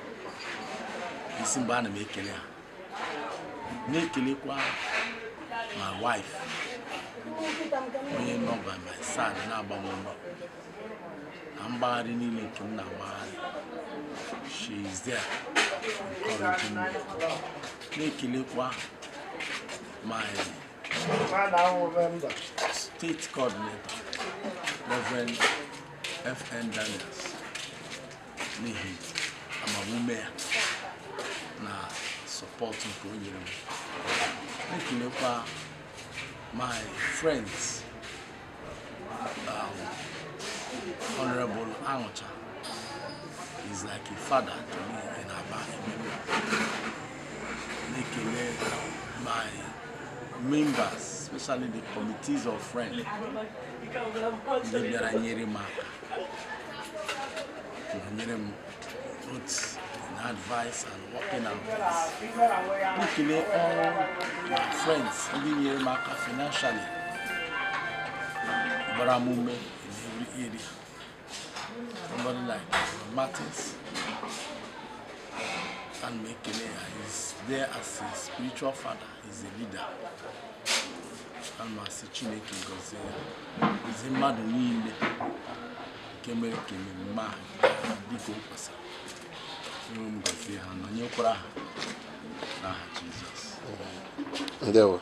Isi mgbe ana m ekele ha, na-ekelekwa my wife, onye nọ by my side na-agba m ume na mgbagharị niile nke m na-agbagharị. She is there encouraging me. Na-ekelekwa my state coordinator, Reverend F.N. Daniels, n'ihi agbamume ya na support nke o nyere m. Na-ekelekwa my friends, Honorable Anwụcha is like a father to me in Aba Ememe. Na-ekele my members, especially the committees of friends, ndị bịara nyere m aka, nyere m both in advice and working out. Na-ekele all my friends ndị nyere m aka financially, gbara m ume in every area. Somebody like Martins and Mekele, he's there as a spiritual father, he's a leader. And masị Chineke gọzie ya, gọzie mmadụ niile nke mere ka mmemme a dịka o kwesịrị. Enwe m gọzie ha, nọnyekwara ha n'aha Jizọs. Ndewo.